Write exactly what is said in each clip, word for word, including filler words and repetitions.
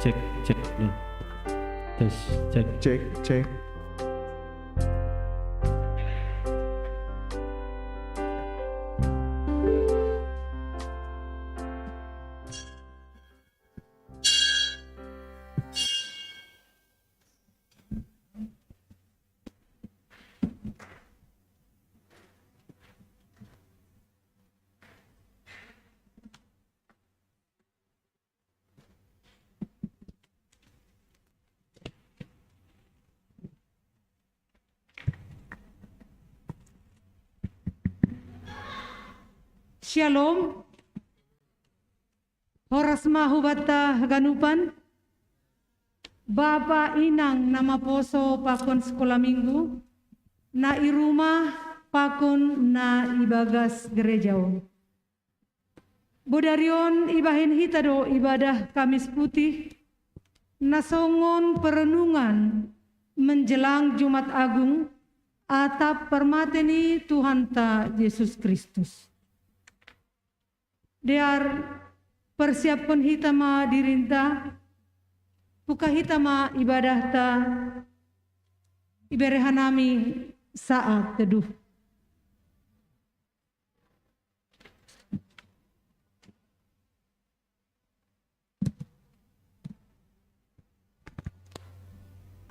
Cek, cek. Tes, cek. Cek, cek. Shalom. Horas ma hubata haganupan. Bapa inang na maposo pakon sekolah minggu, na i rumah pakon na i bagas gereja on. Bodari on ibahen hita do ibadah Kamis Putih, na songon perenungan menjelang Jumat Agung, atap permate ni Tuhanta Jesus Kristus. Dear, persiapkon hita ma dirinta, buka hita ma ibadahta, ibere hanami saat teduh.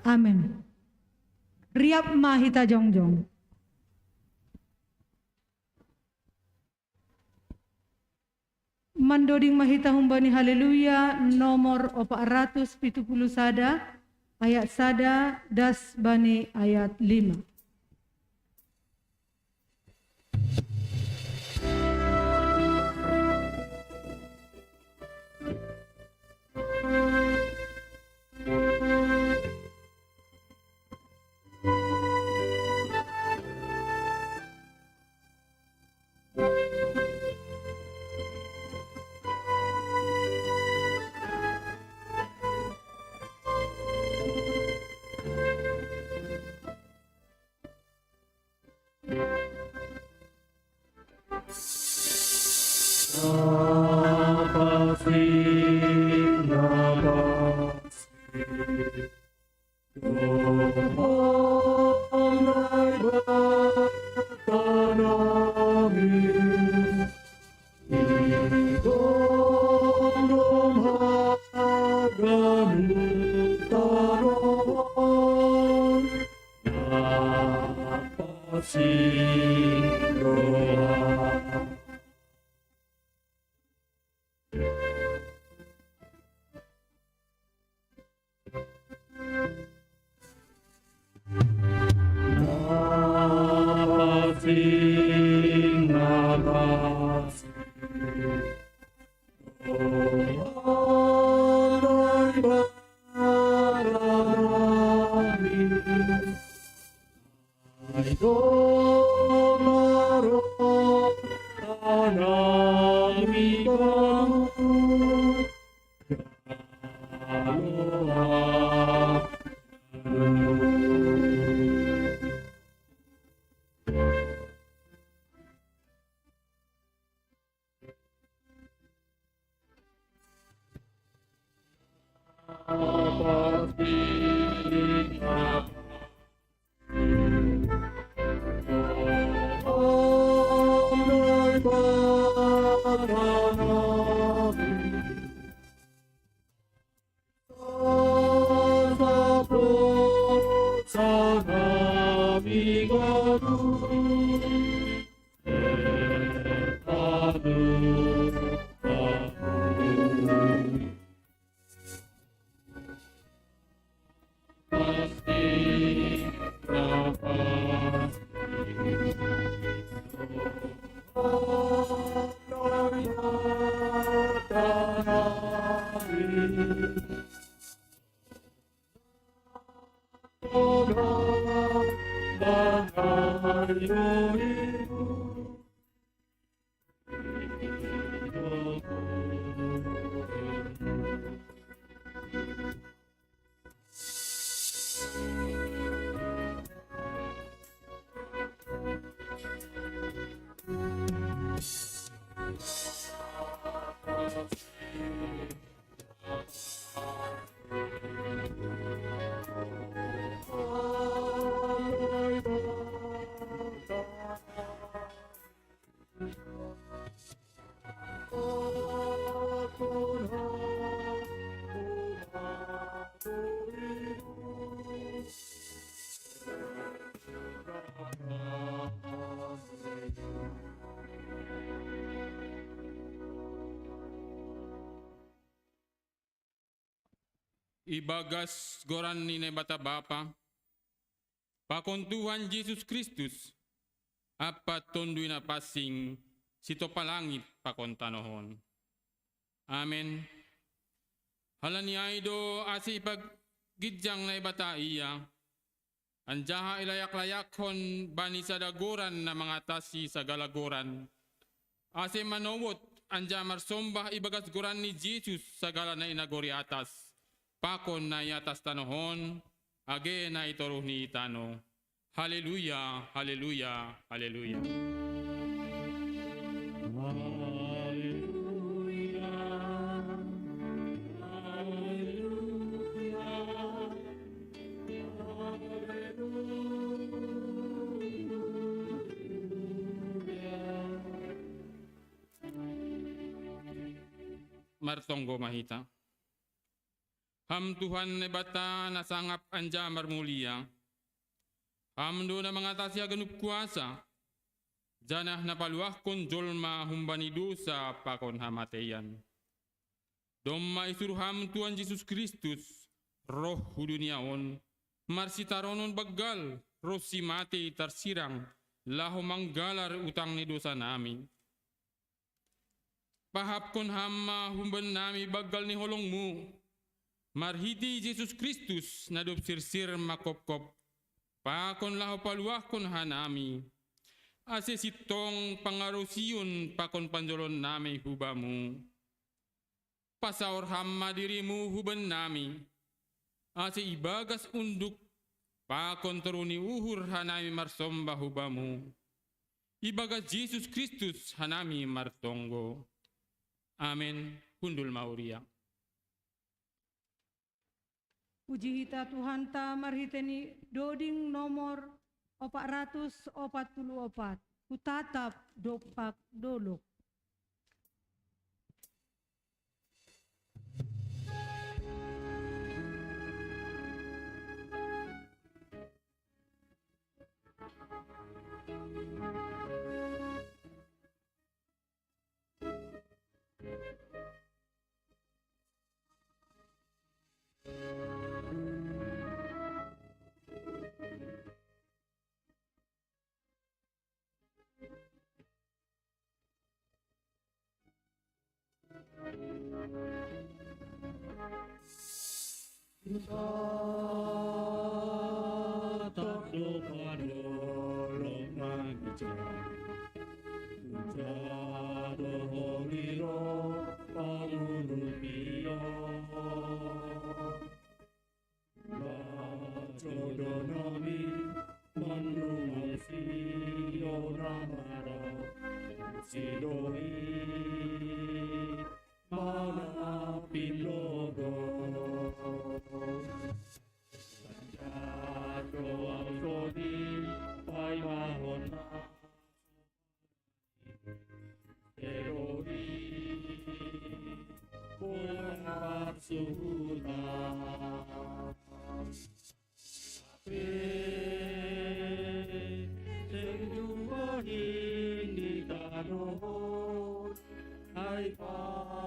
Amen. Riap ma hita jongjong. Mandoding ma hita humbani Haleluya nomor opat ratus pitu puluh sada, ayat sada das bani ayat lima. Ibagas goran ni Naibata Bapa, pakon Tuhan Jesus Kristus, ampa Tonduy Napansing, sitompa langit pakon tanoh on. Amen. Halani ai do ase ipaginjang Naibata ia, anjaha ilayak-layakkon bani sada goran na mangatasi sagala goran, ase manowot anjaha marsombah ibagas goran ni Jesus sagala na i nagori atas, pakon na i atas tanoh on, age na i toruh ni tanoh. Haleluya, haleluya, haleluya. Martonggo ma hita. Ham Tuhan Naibata na sangap anjaha marmulia. Ham do na mangatasi haganup kuasa, janah na paluahkon jolma humbani dosa pakon hamateian. Domma isuruh Ham Tuhan Jesus Kristus roh hu dunia on, marsitaronon banggal ronsi matei tarsirang, laho manggalar utang ni dosanami. Pahapkon Ham ma humbannami banggal ni holong-Mu, marhitei Jesus Kristus na dob sirsir manghophop, pakon laho paluahkon hanami, ase sintong pangarusion pakon panjoloannami hu Bamu. Pasaor Ham ma dirim-Mu hu bannami, ase ibagas unduk pakon toruh ni uhur hanami marsombah hu Bamu. Ibagas Jesus Kristus hanami martonggo. Amen. Hundul ma huria. Puji hita Tuhanta marhitei ni doding nomor opat ratus opat puluh opat, Hutatap Dompak Dolok. Tatap do padolong mangica. Uca do horiro pangundupion. Baco do nami manungal sio namara sidoi. Mana pilogos. Sanjak doa kodi paimahon. Eroi. Pulang suhuta. Pe. Sing jumpa hindi tano. Hai patagi.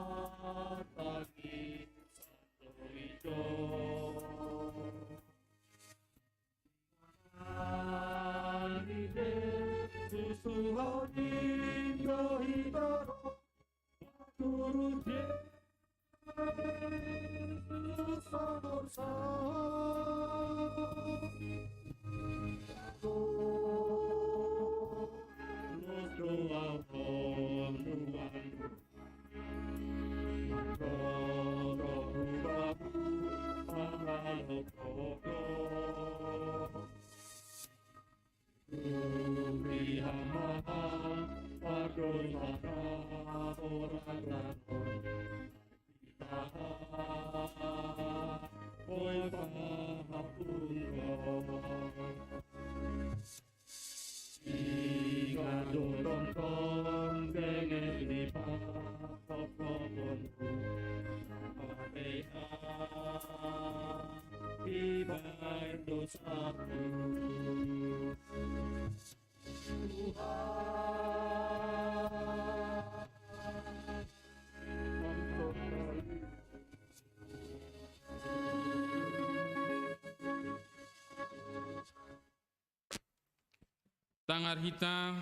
Tangar hita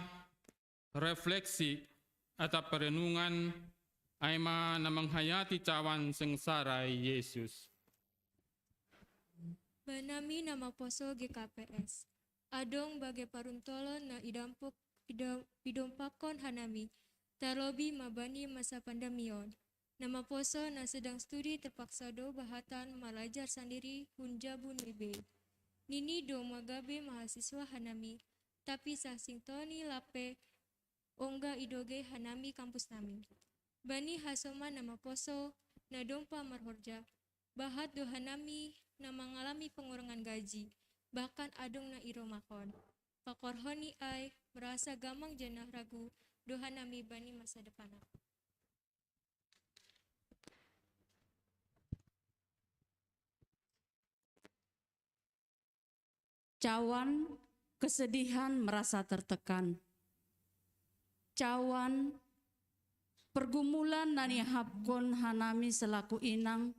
refleksi atap perenungan ai ma na manghayati cawan sengsara Yesus. Banami na maposo G K P S. Adong bage paruntolon na idampuk, idom, idompakkon hanami, talobi ma bani masa pandemion. Na maposo na sedang studi terpaksa do bahatan malajar sandiri hun jabu ni bei. Nini do magabe mahasiswa hanami, tapi sasintoni lape ongga idoge hanami kampus nami. Bani hasoman na maposo, na dompa marhorja, bahat do hanami na mangalami pengurangan gaji, bahkan adong na irumahon. Pakorhoni ai, merasa gamang janah ragu do hanami bani masa depan. Cawan, kesedihan, merasa tertekan. Cawan, pergumulan na niahapkon hanami selaku inang,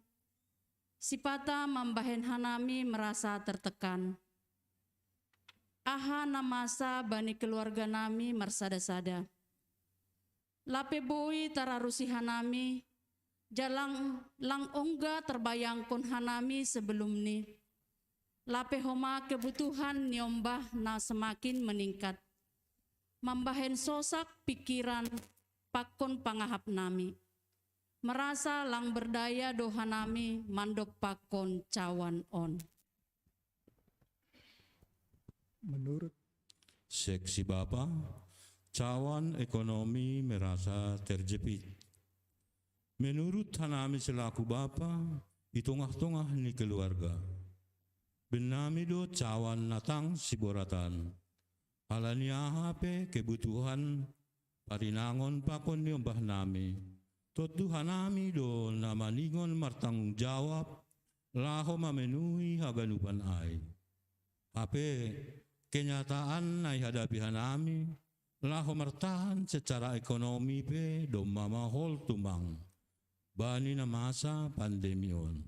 sipata mambahen hanami merasa tertekan. Aha na masa bani keluarga nami marsada-sada. Lape boi tararusi hanami, jalang lang ongga terbayangkon hanami sebelumni. Lape homa kebutuhan niombah na semakin meningkat. Mambahen sosak pikiran pakkon pangahap nami. Merasa lang berdaya do hanami mandompakkon cawan on. Menurut seksi Bapa, cawan ekonomi merasa terjepit. Menurut hanami selaku bapa, i tongah-tongah ni keluarga, bennami do cawan na tang siboratan. Ala ni aha pe kebutuhan parinangon pakon niombah nami, tontu hanami do na maningon martanggung jawab laho mamenuhi haganupan ai. Hape, kenyataan na ihadapi hanami laho martahan secara ekonomi pe domma mahol tumang bani na masa pandemi on.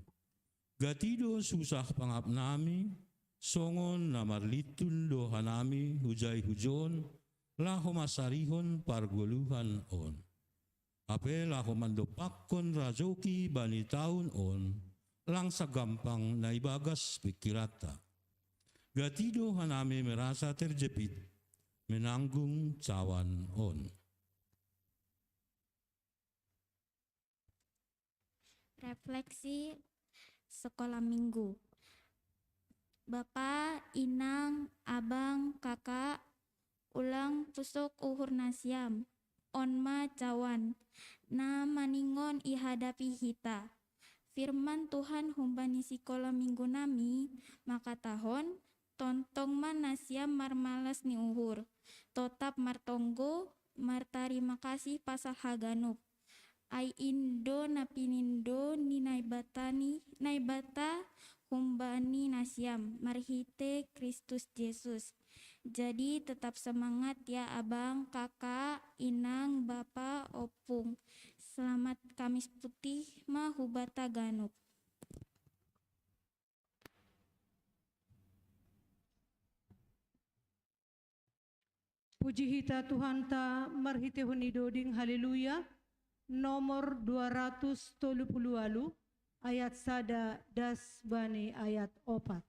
Gati do susah pangahap nami, songon na marlintun do hanami hujai hujon laho mansarihon pargoluhan on. Hape laho mandompakkon rajoki bani taon on, lang sagampang na ibagas pikiranta. Gati do hanami merasa terjepit menanggung cawan on. Refleksi Sekolah Minggu. Bapa, inang, abang, kakak, ulang pusok uhur nasiam. On ma cawan na maningon ihadapi hita. Firman Tuhan humbani sikola minggu nami makatahon, tontong ma nasiam marmalas ni uhur, totap martonggo, martarima kasih pasal haganup. Ai in do na pinindo ni Naibata ni Naibata humbani nasiam marhite Kristus Jesus. Jadi tetap semangat ya abang, kakak, inang, bapa, opung. Selamat Kamis Putih ma hubata ganup. Puji hita Tuhanta marhitehon ni doding, haleluya. Nomor dua ratus tolu puluh walu, ayat sada das bani ayat opat.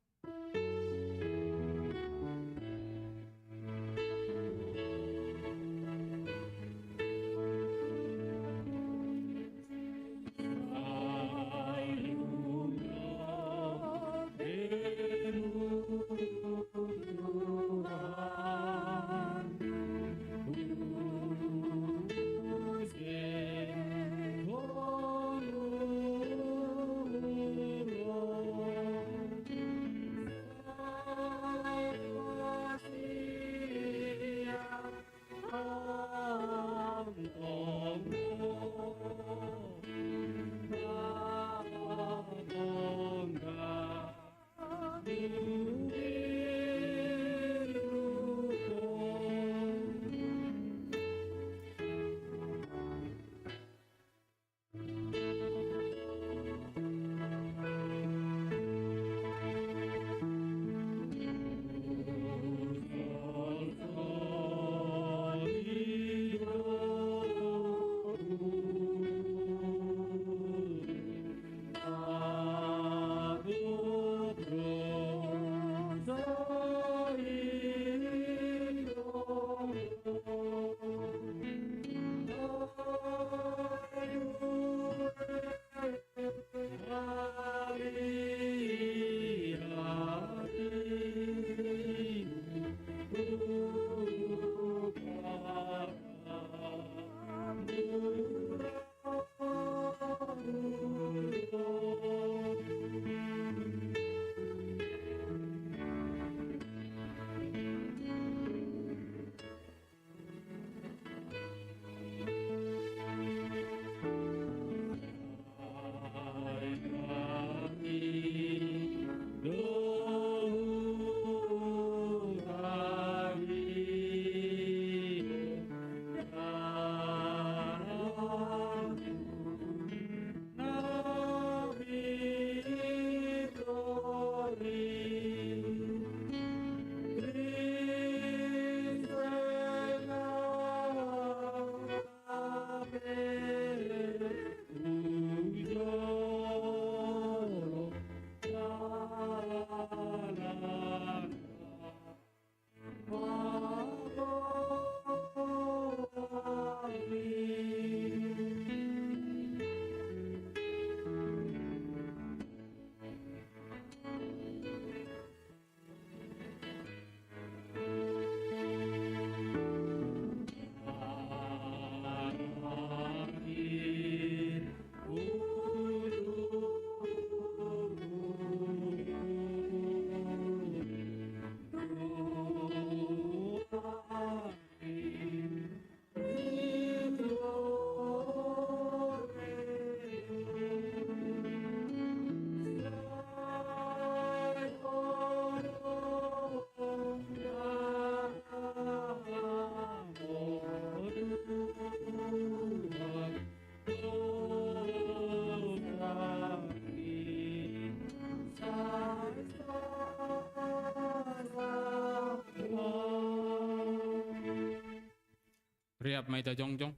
Riap ma hita jongjong.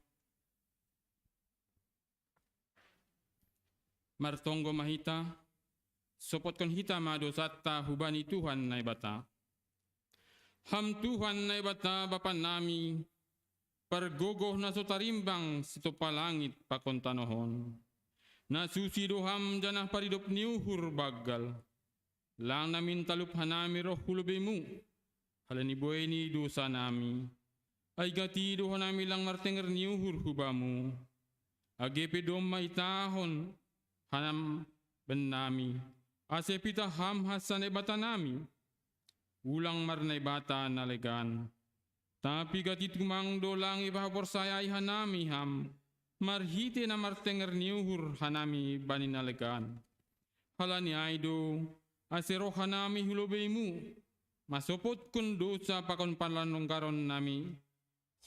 Martonggo ma hita. Sopotkon hita ma dosanta hubani Tuhan Naibata. Ham Tuhan Naibata Bapa nami, pargogoh na so tarimbang sitompa langit pakon tanoh on. Na susi do Ham janah paridop ni uhur banggal. Lang namin talup hanami roh hu lobeiMu, halani buei ni dosa nami. Ai gati do hanami lang martenger ni uhur hu Bamu. Age pe domma itahon hanam bennami, ase pitah Ham hansa Naibata nami. Ulang marnaibata na legan. Tapi gati tumang do lang ipahaporsayai hanami Ham, marhitei na martenger ni uhur hanami bani na legan. Halani ai do, ase roh hanami hu lobeiMu, masopotkon dosa pakon panlanggaron nami.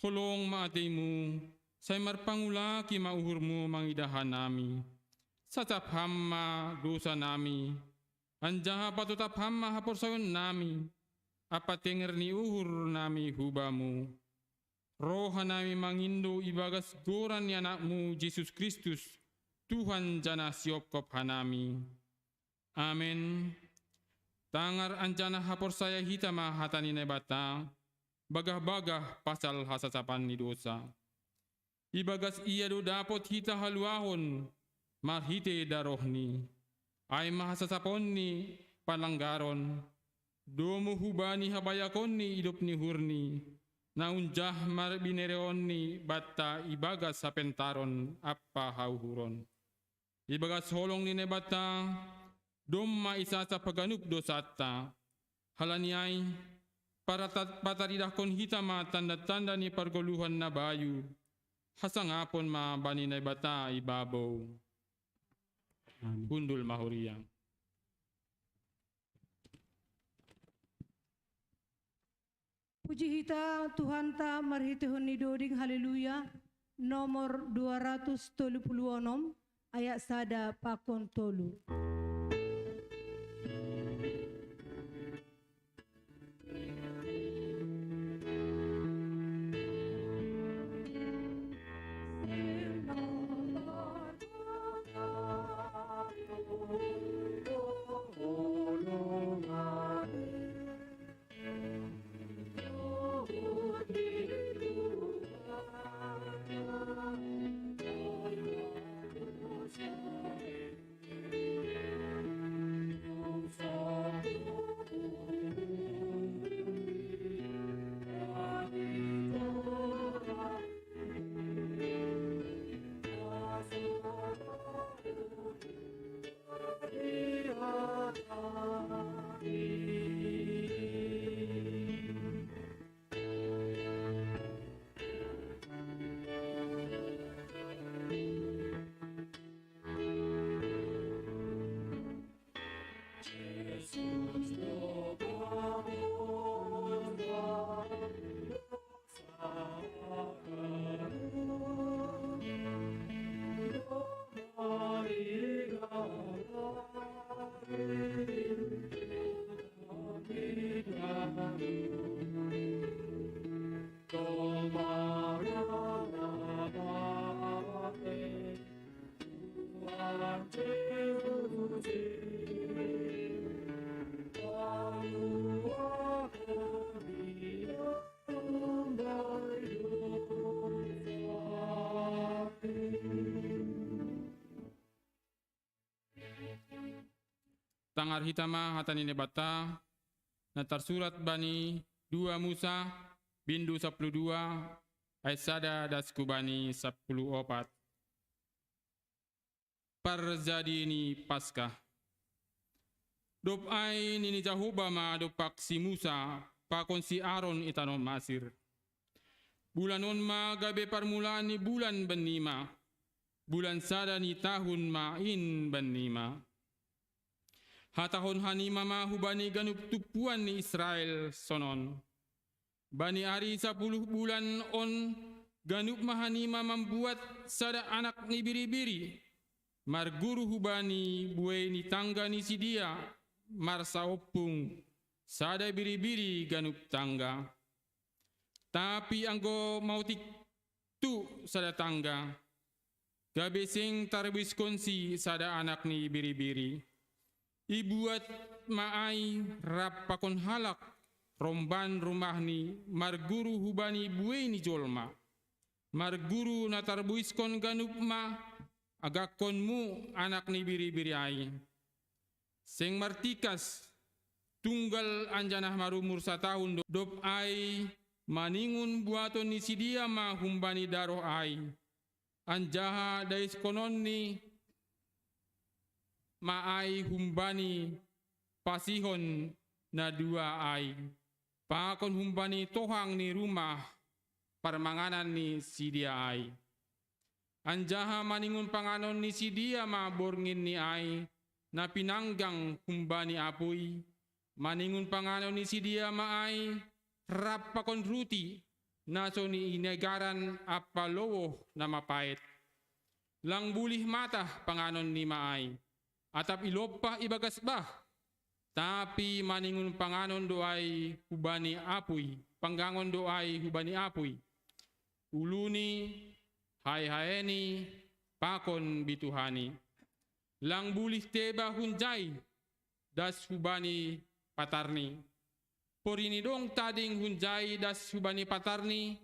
Holong ma ateiMu, sai marpangulaki ma uhurMu mangidah hanami. Sasap Ham ma dosa nami, anjaha patotap Ham ma haporsayaon nami, ampa tenger ni uhur nami hu Bamu. Roh hanami mangindo ibagas goran ni AnakMu Jesus Kristus, Tuhan janah siopkop hanami. Amen. Tangar anjaha haporsaya hita ma hata ni Naibata, bagah-bagah pasal hasasapan ni dosa. Ibagas Ia do dapot hita haluahon marhitei darohNi. Ai ma hasasapon ni panlanggaron, domu hubani habayakonNi idop ni uhurNi, na unjah marbinereonNi banta ibagas hapentaron ampa hauhuron. Ibagas holong ni Naibata, domma isasap haganup dosanta. Halani ai, parata-, pataridahkon hita ma tanda-tanda ni pargoluhan na bayu, hasangapon ma bani Naibata i babou. Amin. Hundul ma huria. Puji hita Tuhanta marhiteihon ni doding, haleluya, nomor dua ratus tolu puluh onom, ayat sada pakon tolu. Tangar hita ma hata ni Naibata, na tarsurat bani dua Musa, bindu sapuluh dua, ayat sada das hu bani sapuluh opat. Parjadi ni Paskah. Dob ai nini Jahowa ma dompak si Musa pakon si Aron i tanoh Masir: Bulan on ma gabe parmulaan ni bulan bannima, bulan sada ni tahun ma in bannima. Hatahon hanima ma hubani ganup tumpuan ni Israel sonon: Bani ari sapuluh bulan on ganup ma hanima mambuat sada anak ni biri-biri, marguru hubani buei ni tangga ni sidea, marsaompung, sada biri-biri ganup tangga. Tapi anggo maotik tu sada tangga, gabe seng tarbuiskonsi sada anak ni biri-biri. Ibuat ma ai rap pakon halak romban rumahni marguru hubani buei ni jolma, marguru na tarboiskon ganup ma agakkonmu anak ni biri-biri ai. Seng martikas, tunggal anjanah marumur satahun do-, dob ai maningon buaton ni sidea ma humbani daroh ai, anjaha daiskononni ma ai humbani pasihon na dua ai, pakon humbani tohang ni rumah parmanganan ni sidea ai. Anjaha maningon panganon ni sidea ma bornginni ai, na pinanggang humbani apui, maningon panganon ni sidea ma ai, rap pakon ruti, na so niinegaran ampa lowoh na mapaet. Lang bulih matah panganon ni ma ai, atap ilompah ibagas bah, tapi maningon panganon do ai hubani apui, panggangon do ai hubani apui, uluni, hae-haeni, pakon bituhani. Lang bulih teba hunjai das hubani patarni. Porini dong tading hunjai das hubani patarni,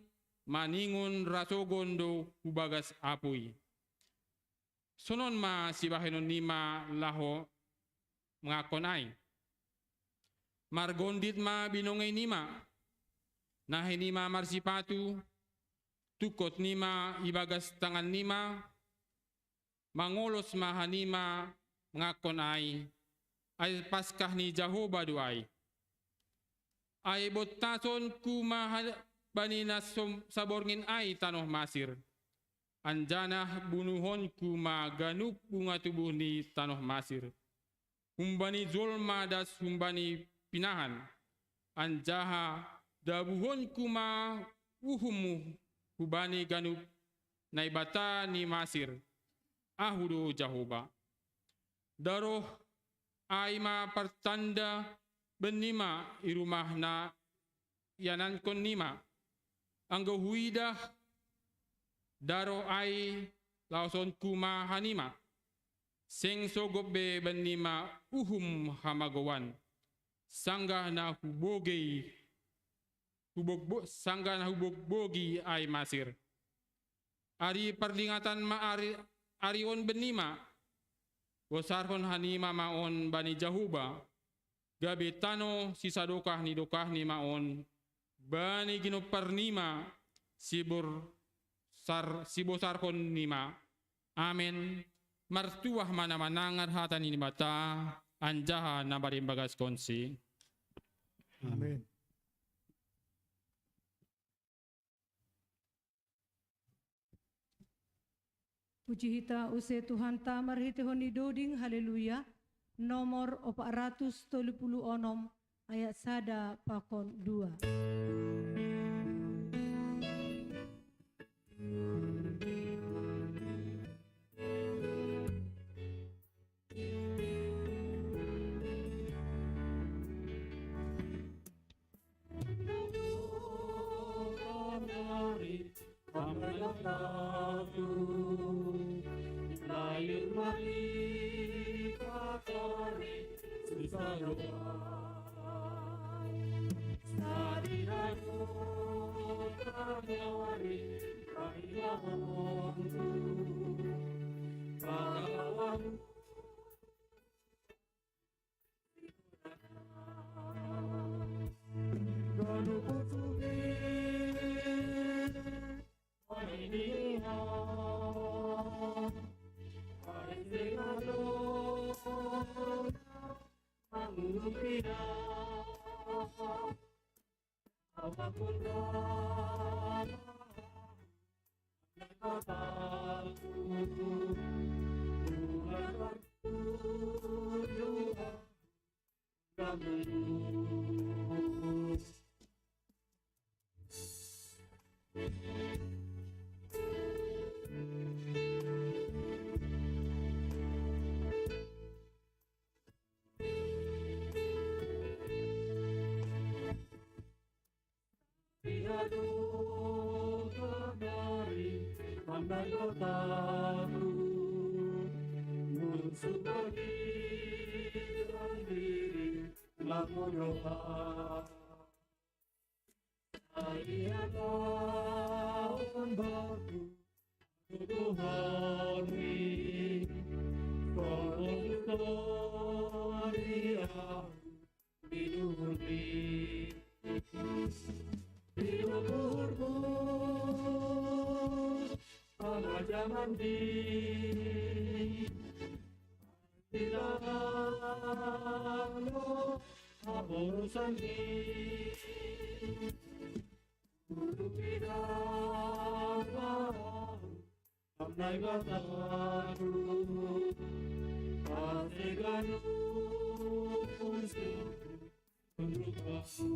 maningon rasogon do hubagas apui. Sonon ma sibahenonnima laho mangakkon ai. Margondit ma binongeinima, nahenima marsipatu, tungkotnima ibagas tangannima, mangolos ma hanima mangakkon ai, ai Paskah ni Jahoba do ai. Ai bontasonku ma ha-, bani na som-, saborngin ai tanoh Masir, anjanah bunuhonku ma ganup bunga tubuh ni tanoh Masir. Humbani jolma das humbani pinahan, anjaha dabuhonku ma uhummu hubani ganup naibata ni Masir. Ahu do Jahoba. Daroh ai ma partanda bennima i rumah na ianankonnima. Anggo huidah daroh ai, laosonku ma hanima. Seng sogop be bennima uhum hamagouan, sanggah na hubogei, hubogbo-, sanggah na hubogbogi ai Masir. Ari pardingatan ma ari, ari on bennima, bosarhon hanima ma on bani Jahoba, gabe tanoh sisadokah ni dokahni ma on, bani ginomparnima sibor-, sar-, sibosarhonnima. Amen. Martuah ma na manangar hata ni Debata, anjaha na marimbagaskonsi. Amen. Puji hita use Tuhanta marhitehon ni doding, haleluya, nomor opat ratus tolu puluh onom, ayat sada pakon dua. Aku doa. Alia tahun baru, Tuhan ri, Tuhan Victoria, Biduri, Biduri, Panajaman di Tidak urusan di Guru tidak mau. Andai kataku, pasti ganu untuk aku.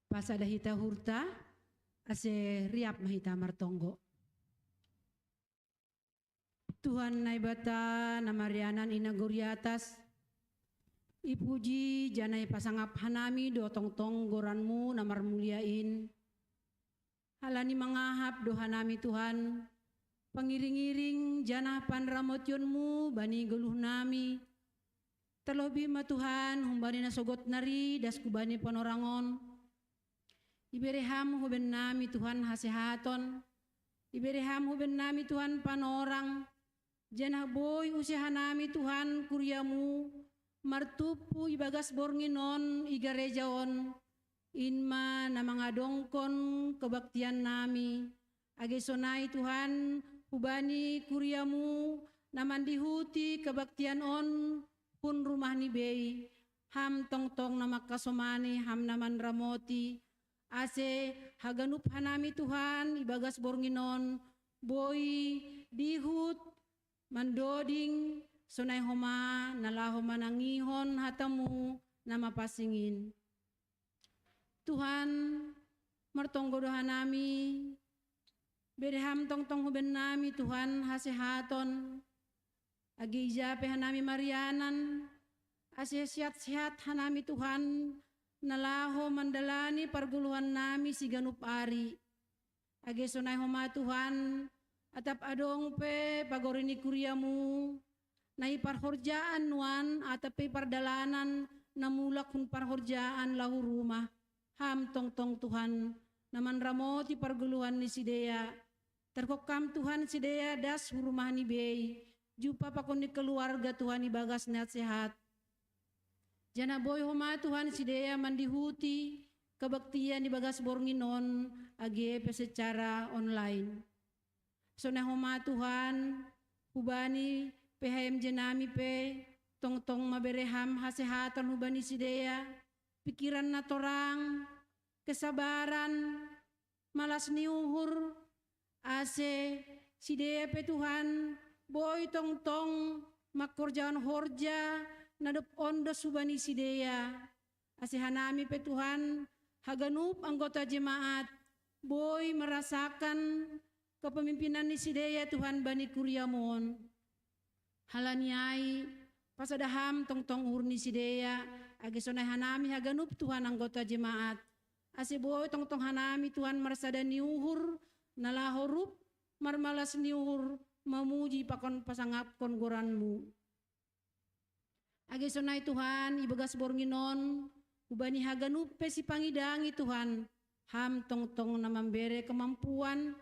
Pasada hita hurta, ase riap ma hita martonggo. Tuhan Naibata na marianan i nagori atas, ipuji janai pasangap hanami do tongtong goranmu na marmulia in. Halani mangahap do hanami Tuhan, pangiring-iring janah panramotionmu bani goluh nami. Terlebih ma Tuhan, humbani na sogot nari das hubani panorang on. Ibere ham hubannami Tuhan hasehaton. Ibere ham hubannami Tuhan panorang. Janah boi use hanami Tuhan kuriamu, martumpu ibagas borngin on i gareja on, in ma na mangadongkon kebaktian nami. Age sonai Tuhan, hubani kuriamu, na mandihuti kebaktian on, hun rumah ni bei, ham tongtong na mangkasomani, ham na manramoti, ase haganup hanami Tuhan, ibagas borngin on, boi dihut, mandoding, sonai homa, na laho manangihon hatamu, na mapansing in. Tuhan, martonggo do hanami, bere ham tongtong hubannami Tuhan hasehaton, age ija pe hanami marianan, ase sehat-sehat hanami Tuhan, na laho mandalani pargoluhannami siganup ari. Age sonai homa Tuhan, atap adong pe pagori ni kuriamu, na i parhorjaan nuan, atap pe i pardalanan, na mulak hun parhorjaan laho rumah, ham tongtong Tuhan, na manramoti pargoluhan ni sidea. Tarhongkam Tuhan sidea das hu rumah ni bei, jumpang pakon ni keluarga Tuhan ibagas na sehat. Janah boi homa Tuhan sidea mandihuti kebaktian ibagas borngin on, age pe secara online. Sonai homa Tuhan, hubani P H M J nami pe, tongtong mabere ham hasehaton hubani sidea, pikiran na torang, kesabaran, malas ni uhur, ase sidea pe Tuhan, boi tongtong mangkorjahon horja, na dob ondos hubani sidea. Ase hanami pe Tuhan, haganup anggota jemaat, boi merasakan kepemimpinan ni sidea Tuhan bani kuriamu on. Halani ai, pasada ham tongtong uhur ni sidea, age sonai hanami haganup Tuhan anggota jemaat. Ase boi tongtong hanami Tuhan marsada ni uhur, na laho rup, marmalas ni uhur, mamuji pakon pasangapkon goranmu. Age sonai Tuhan, ibagas borngin on, hubani haganup pe sipangidangi Tuhan, ham tongtong na mambere kemampuan,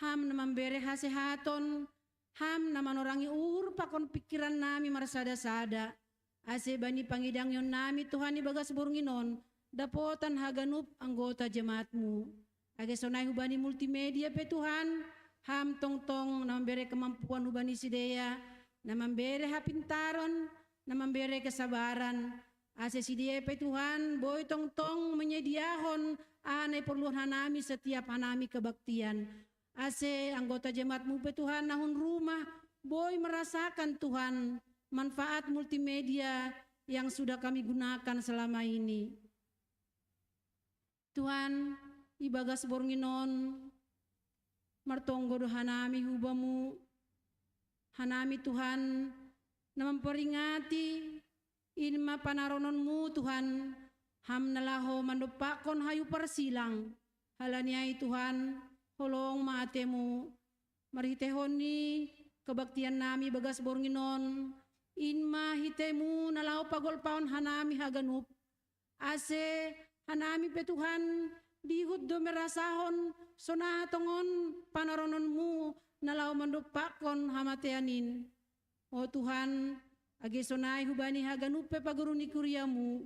ham na mambere hasehaton, ham na manorangi uhur pakon pikiran nami marsada-sada. Ase bani pangidangion nami Tuhan ibagas borngin on, dapotan haganup anggota jemaatmu. Age sonai hubani multimedia pe Tuhan, ham tongtong na mambere kemampuan hubani sidea, na mambere hapintaron, na mambere kesabaran. Ase sidea pe Tuhan, boi tongtong menyediahon aha na iporluhon hanami setiap hanami kebaktian. Ase anggota jemaatmu pe Tuhan, na hun rumah, boi merasakan Tuhan, manfaat multimedia yang sudah kami gunakan selama ini. Tuhan, ibagas borngin on, martonggo do hanami hubamu, hanami Tuhan, na mamperingati, in ma panarononmu Tuhan, ham na laho mandompakkon hayu parsilang. Halani ai Tuhan, holong ma atemu, marhiteihon ni kebaktian nami bagas borngin on, in ma hitemu na laho pagolpaon hanami haganup, ase hanami pe Tuhan, dihut do merasahon sonaha tongon panarononmu na laho mandompakkon hamatean in. O Tuhan, age sonai hubani haganup pe paguru ni kuriamu,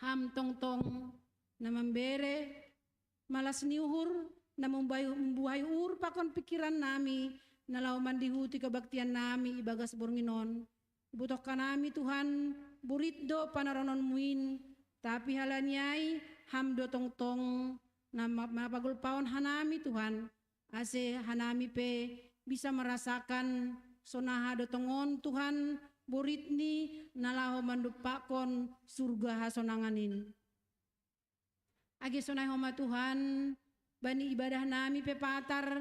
ham tongtong na mambere malas ni uhur, na mambuhai uhur pakon pikiran nami, na laho mandihuti kebaktian nami ibagas borngin on. Ibotohkan nami Tuhan, borit do panarononmu in, tapi halani ai ham do tongtong na ma- mapagolpaon hanami Tuhan, ase hanami pe bisa merasakan sonaha do tongon Tuhan boritni na laho mandompakkon surga hasonangan in. Age sonai homa Tuhan, bani ibadah nami pe patar,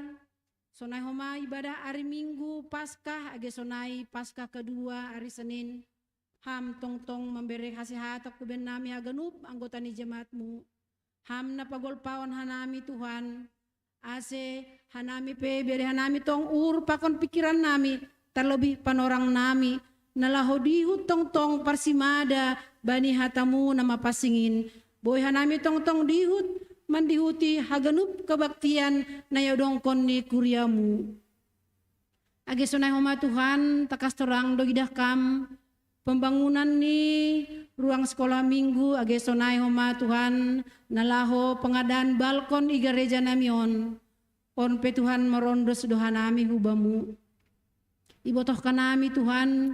sonai homa ibadah ari Minggu Paskah, age sonai Paskah kedua ari Senin, ham tongtong mambere hasehatan huben nami haganup anggota ni jemaatmu. Ham na pagolpaon hanami Tuhan, ase hanami pe bere hanami tong uhur pakon pikiran nami, terlebih panorang nami, na laho dihut tongtong parsimada bani hatamu na mapansing in. Boi hanami tongtong dihut mandihuti haganup kebaktian na iadongkon ni kuriamu. Age sonai homa Tuhan, tangkas torang do idah kam pembangunan ni ruang sekolah Minggu, age sonai homa Tuhan, na laho pengadaan balkon i gareja nami on. On pe Tuhan, marondos do hanami hubamu. Ibotohkan nami Tuhan,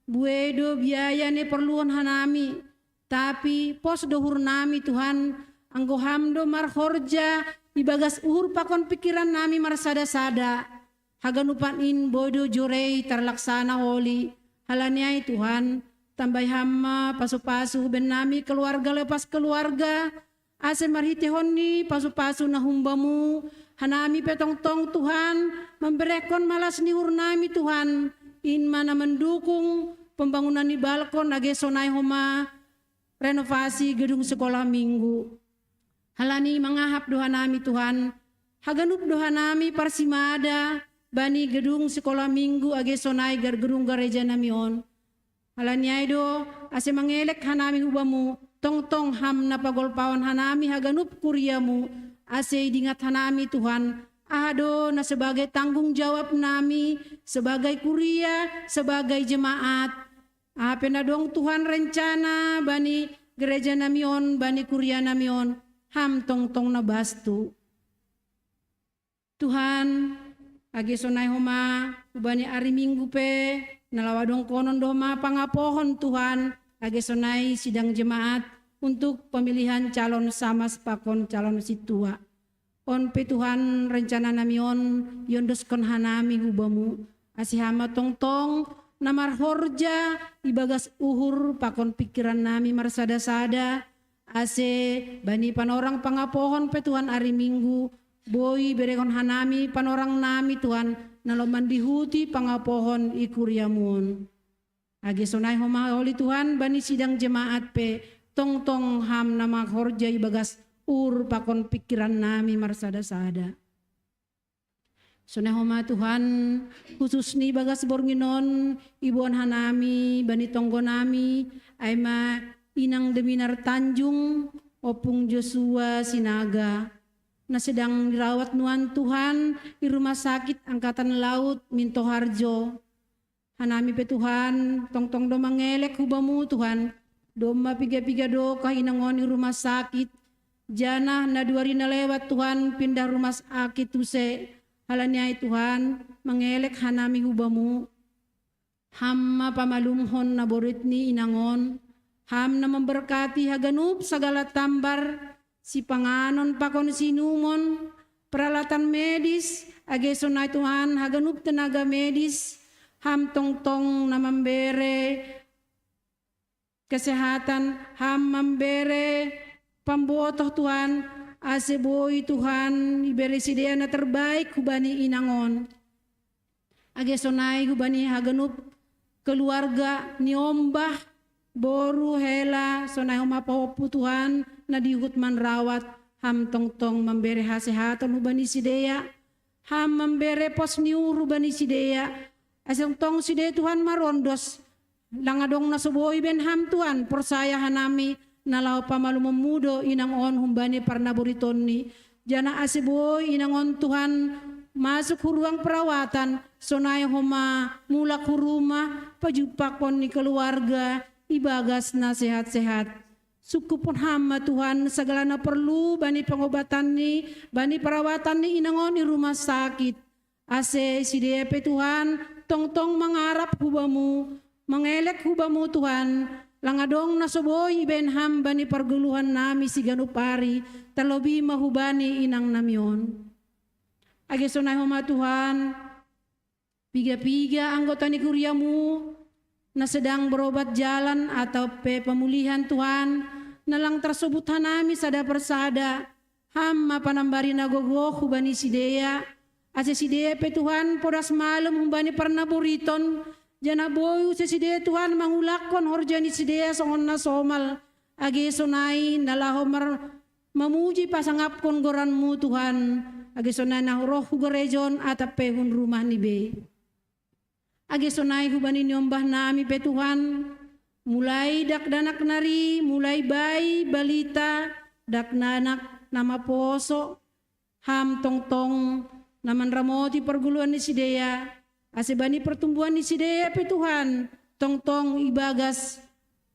buei do biaya na iporluhon hanami, tapi pos do uhur nami Tuhan, anggo ham do marhorja ibagas uhur pakon pikiran nami marsada-sada. Haganupan in boi do jorei tarlaksana holi. Halani ai Tuhan, tambai ham ma pasu-pasu huben nami keluarga lepas keluarga, ase marhiteihon ni pasu-pasu na humbamu, hanami pe tongtong Tuhan, mamberehon malas ni uhur nami Tuhan, in ma na mendukung pembangunan ni balkon age sonai homa renovasi gedung sekolah Minggu. Halani mangahap do hanami Tuhan, haganup do hanami parsimada bani gedung sekolah Minggu age sonai gar gedung gareja nami on. Halani ai do, ase mangelek hanami hubamu, tongtong ham na pagolpaon hanami haganup kuriamu, ase idingat hanami Tuhan, aha do na sebagai tanggung jawab nami sebagai kuria, sebagai jemaat. Aha pe na dong Tuhan rencana bani gereja nami on, bani kuria nami on, ham tongtong na bastu. Tuhan, age sonai homa hubani ari Minggu pe, na laho adongkonon do homa pangapohon Tuhan, age sonai sidang jemaat untuk pemilihan calon samas pakon calon sintua. On pe Tuhan, rencana nami on iondoskon hanami hubamu, ase ham ma tongtong na marhorja ibagas uhur pakon pikiran nami marsada-sada, ase bani panorang pangapohon pe Tuhan ari Minggu, boi berehon hanami panorang nami Tuhan, na laho mandihuti pangapohon i kuriamu on. Age sonai homa holi Tuhan bani sidang jemaat pe, tongtong ham na marhorja ibagas uhur pakon pikiran nami marsada-sada. Sonai homa Tuhan, khusus ni bagas borngin on, iboan hanami bani tonggo nami, ai ma inang Deminar Tanjung, ompung Joshua Sinaga, na sedang dirawat nuan Tuhan i rumah sakit angkatan laut Minto Harjo. Hanami pe Tuhan, tongtong do mangelek hubamu Tuhan, domma piga-piga do kahinang on i rumah sakit, janah na dua ari na lewat Tuhan pindah rumah sakit use. Halani ai Tuhan, mangelek hanami hubamu, ham ma pamalumhon na borit ni inang on, ham na memberkati haganup sagala tambar, sipanganon pakon siinumon, peralatan medis, age sonai Tuhan haganup tenaga medis, ham tongtong na mambere kesehatan, ham mambere pambotoh Tuhan, ase boi Tuhan ibere sidea na terbaik hubani inang on. Age sonai hubani haganup keluarga ni ombah, boru, hela, sonai homa pahompu Tuhan, na dihut manrawat, ham tongtong mambere hasehaton hubani sidea, ham mambere pos ni uhur hubani sidea, ase tongtong sidea Tuhan marondos, lang adong na so boi ibaen ham Tuhan, porsaya hanami, na laho pamalumonmu do inang on humbani parnaboritonni, janah ase boi inang on Tuhan, masuk hu ruang perawatan, sonai homa mulak hu rumah, pajumpakkon ni keluarga, ibagas na sehat-sehat. Sungkuphon ham ma Tuhan, sagala na porlu bani pangobatanni, bani perawatanni inang on i rumah sakit. Ase sidea pe Tuhan, tongtong mangarap hu Bamu, mangelek hu Bamu Tuhan, lang adong na so boi ibaen ham bani pargoluhannami siganup ari, terlebih ma hubani inangnami on. Age sonai homa Tuhan, piga-piga anggota ni kuriamu, na sedang berobat jalan atau pe pemulihan Tuhan, na lang tarsobut hanami sada persada, ham ma panambari na gogoh hubani sidea, ase sidea pe Tuhan podas malum humbani parnaboriton, janah boi use sidea Tuhan mangulakkon horja ni sidea songon na somal, age sonai na laho mar mamuji pasangapkon goranmu Tuhan, age sonai na roh hu gareja on atap pe hun rumah ni bei. Age sonai hubani ni ombahnami pe Tuhan, mulai dakdanak nari, mulai bai, balita, dakdanak na maposo, ham tongtong na manramoti pargoluhan ni sidea, ase bani pertumbuhan ni sidea pe Tuhan, tongtong ibagas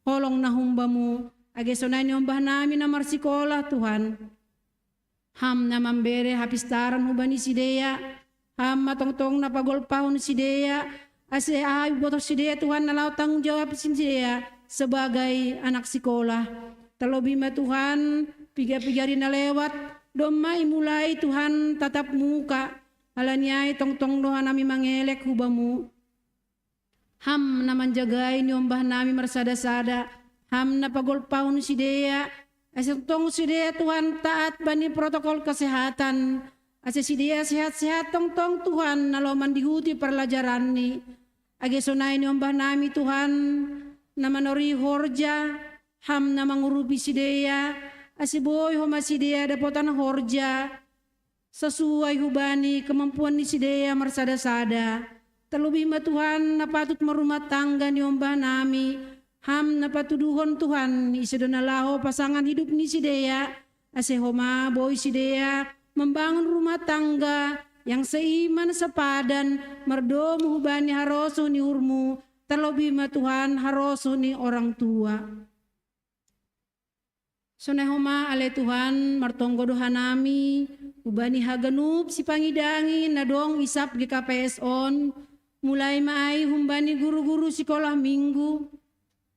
holong na humbamu, age sonai ni ombahnami na marsikolah Tuhan. Ham na mambere hapistaran hubani sidea, ham ma tongtong na pagolpahon sidea, ase aha ibotoh sidea Tuhan na laho tanggung jawab sidea sebagai anak sikolah. Terlebih ma Tuhan, piga-piga ari na lewat, domma imulai Tuhan tatap muka, halani ai tongtong do hanami mangelek hu Bamu. Ham na manjagai ni ombahnami marsada-sada, ham na pagolpahon sidea, ase tongtong sidea Tuhan taat bani protokol kesehatan, ase sidea sehat-sehat tongtong Tuhan na laho mandihuti parlajaranni. Age sonai ni ombahnami Tuhan, na manorih horja, ham na mangurupi sidea, ase boi homa sidea dapotan horja, sesuai hubani kemampuan ni sidea marsada-sada. Terlebih ma Tuhan na patut marumah tangga ni ombahnami, ham na patuduhon Tuhan ise do na laho pasangan hidup ni sidea, ase homa boi sidea membangun rumah tangga yang seiman sepadan mardomu hubani harosuh ni uhurmu, terlebih ma Tuhan harosuh ni orang tua. Sonai homa ale Tuhan, martonggo do hanami, hubani haganup sipangidangi na dong isap G K P S on, mulai ma ai humbani guru-guru sikolah minggu,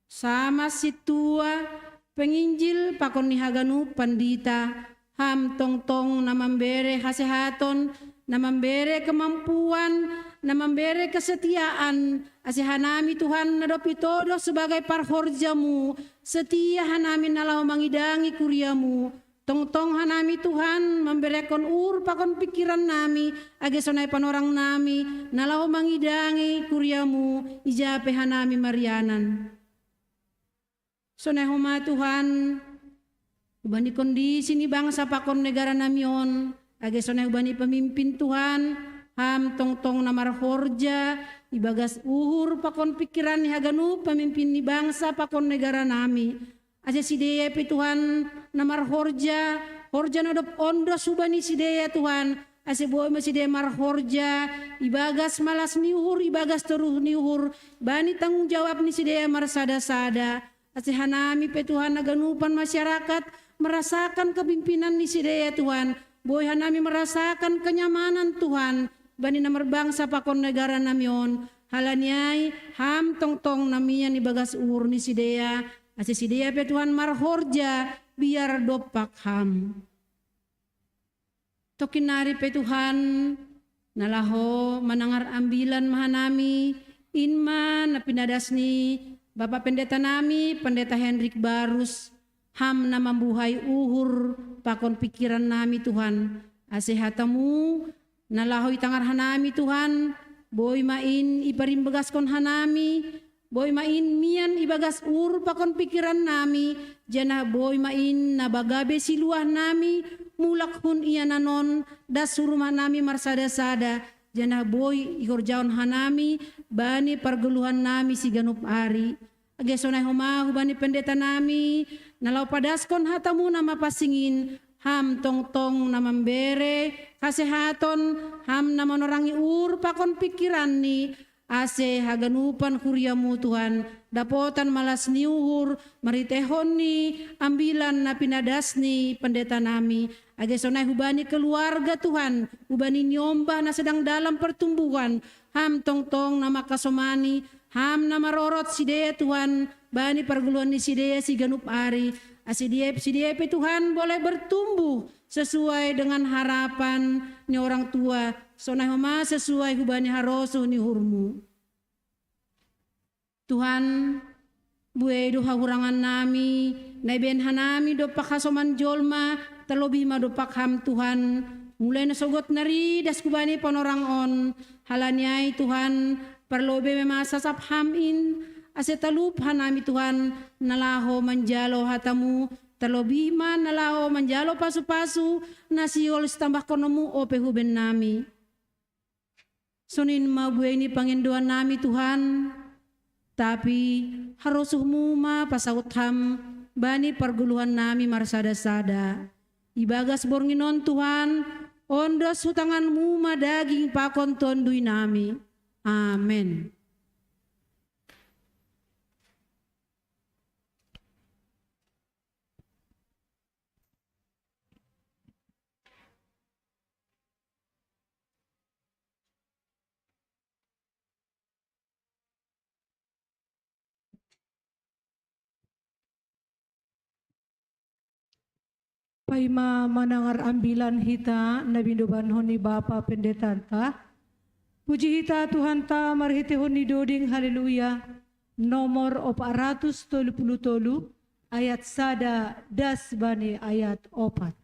sama sintua, penginjil pakon ni haganup pandita, ham tongtong na mambere hasehaton, na mambere kemampuan, na mambere kesetiaan, ase hanami Tuhan na dob itodoh sebagai parhorjamu, setia hanami na laho mangidangi kuriamu, tongtong hanami Tuhan mamberekkon uhur pakon pingkirannami, age sonai panorangnami, na laho mangidangi kuriamu, ija pe hanami marianan. Sonai homa Tuhan, hubani kondisi ni bangsa pakon negaranami on, age sonai hubani pemimpin Tuhan, ham tongtong na marhorja, ibagas uhur pakon pingkiran ni haganup pemimpin ni bangsa pakon negaranami. Ase sidea pe Tuhan na marhorja, horja na dob ondos hubani sidea Tuhan, ase boi ma sidea marhorja, ibagas malas ni uhur, ibagas toruh ni uhur, bani tanggung jawab ni sidea marsada-sada. Ase hanami pe Tuhan haganupan masyarakat, merasakan kepimpinan ni sidea Tuhan, boi hanami merasakan kenyamanan Tuhan, bani na marbangsa pakon negaranami on, halani ai, ham tongtong na mian ibagas uhur ni sidea, ase sidea pe Tuhan marhorja, biar dompak ham. Tongkin nari pe Tuhan, na laho manangar ambilan ma hanami, in ma na pinadas ni Bapa Pendetanami, Pendeta Henrik Barus, ham na mambuhai uhur pakon pingkirannami Tuhan, ase hatamu, na laho itangar hanami Tuhan, boi ma in iparimbagaskon hanami, Boi ma in mian ibagas uhur pakon pingkiran nami, janah boi ma in na bagabe siluah nami, mulak hun ia nanon, das hu rumah nami marsada-sada, janah boi ihorjahon hanami, bani pargoluhan nami siganup ari. Age sonai homa hubani pendeta nami, na laho padaskon hatamu na mapansing in, ham tongtong na mambere hasehaton, ham na manorangi uhur pakon pingkiranni, ase haganupan huriamu Tuhan, dapotan malas ni uhur, marhiteihon ni ambilan na pinadas ni pendeta nami, age sonai hubani keluarga Tuhan, hubani niombah na sedang dalam pertumbuhan, ham tongtong na mangkasomani, ham na marorot sidea Tuhan, bani pargoluhan ni sidea siganup ari, ase sidea, sidea pe Tuhan boleh bertumbuh sesuai dengan harapan ni orang tua, sonai homa sesuai hubani harosuh ni uhurmu. Tuhan, buei do hahurangan nami, na ibahen hanami dompak hasoman jolma, terlobih ma dompak ham Tuhan, mulai na sogot nari das hubani panorang on, halani ai Tuhan, parlobei ma sasap ham in, ase talup hanami Tuhan, na laho manjalo hatamu, terlobih ma na laho manjalo pasu-pasu, na sihol sitambahkononmu ope huben nami. Sonin ma buei ni pangindoan nami Tuhan, tapi harosuhmu ma pasaut ham, bani pargoluhan nami marsada-sada. Ibagas borngin on Tuhan, ondos hu tanganmu ma daging pakon tonduy nami. Amen. Paima manangar ambilan hita na binobankon ni Bapa Pendetanta, puji hita Tuhanta marhiteihon ni doding Haleluya, nomor opat ratus tolu puluh tolu, ayat sada das bani ayat opat.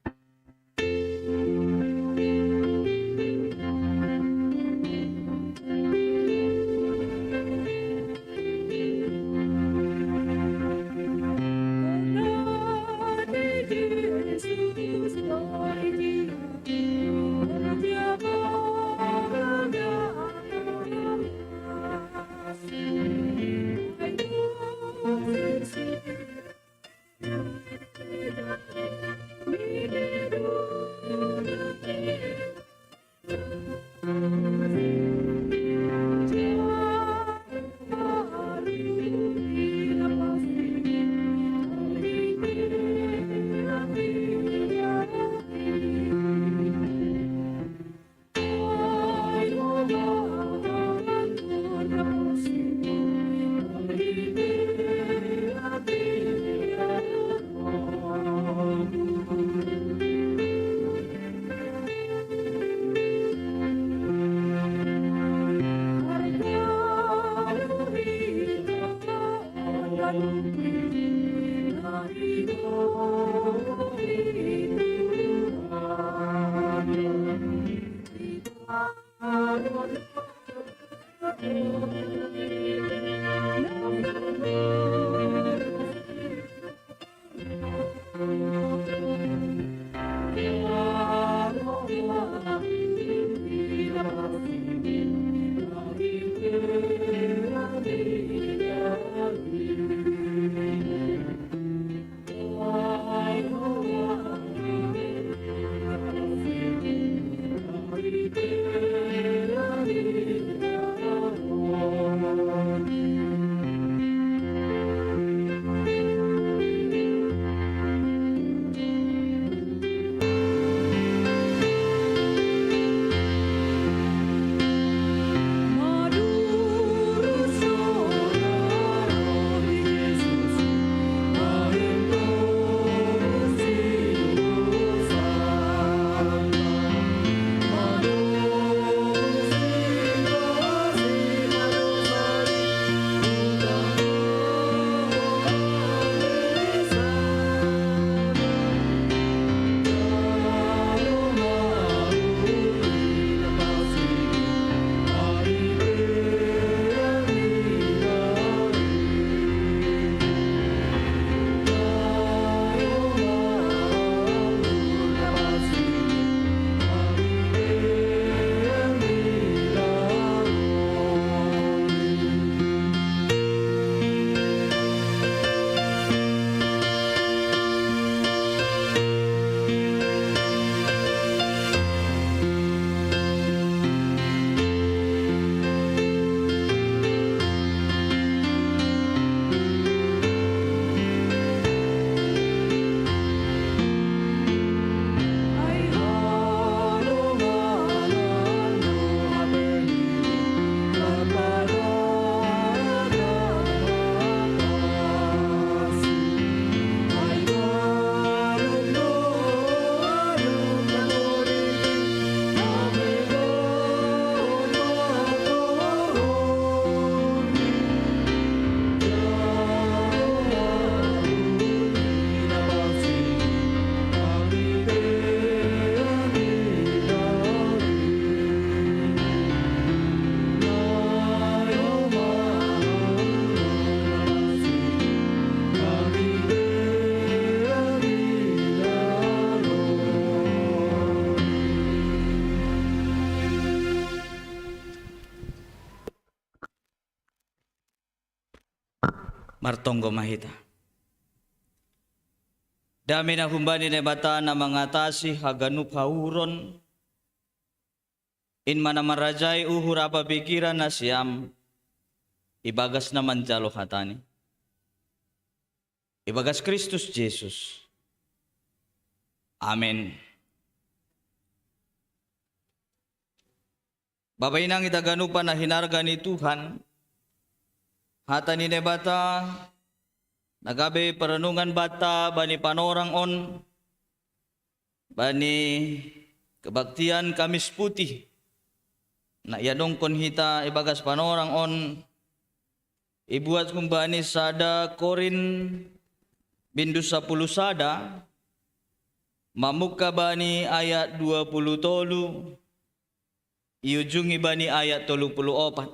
Martonggo ma hita. Dame na humbani Naibata na mangatasi haganup hauhuron, in ma na manrajai uhur ampa pingkiran nasiam, ibagas na manjalo hatani, ibagas Kristus Jesus. Amen. Bapa inang ita ganupan na hinarga ni Tuhan, hata ni Naibata na gabe paranungan banta bani panorang on, bani kebaktian Kamis Putih na iadongkon hita ibagas panorang on, ibuat humbani sada Korin bindu sapuluh sada, mamungka bani ayat dua puluh tolu, iujungi bani ayat tolu puluh opat.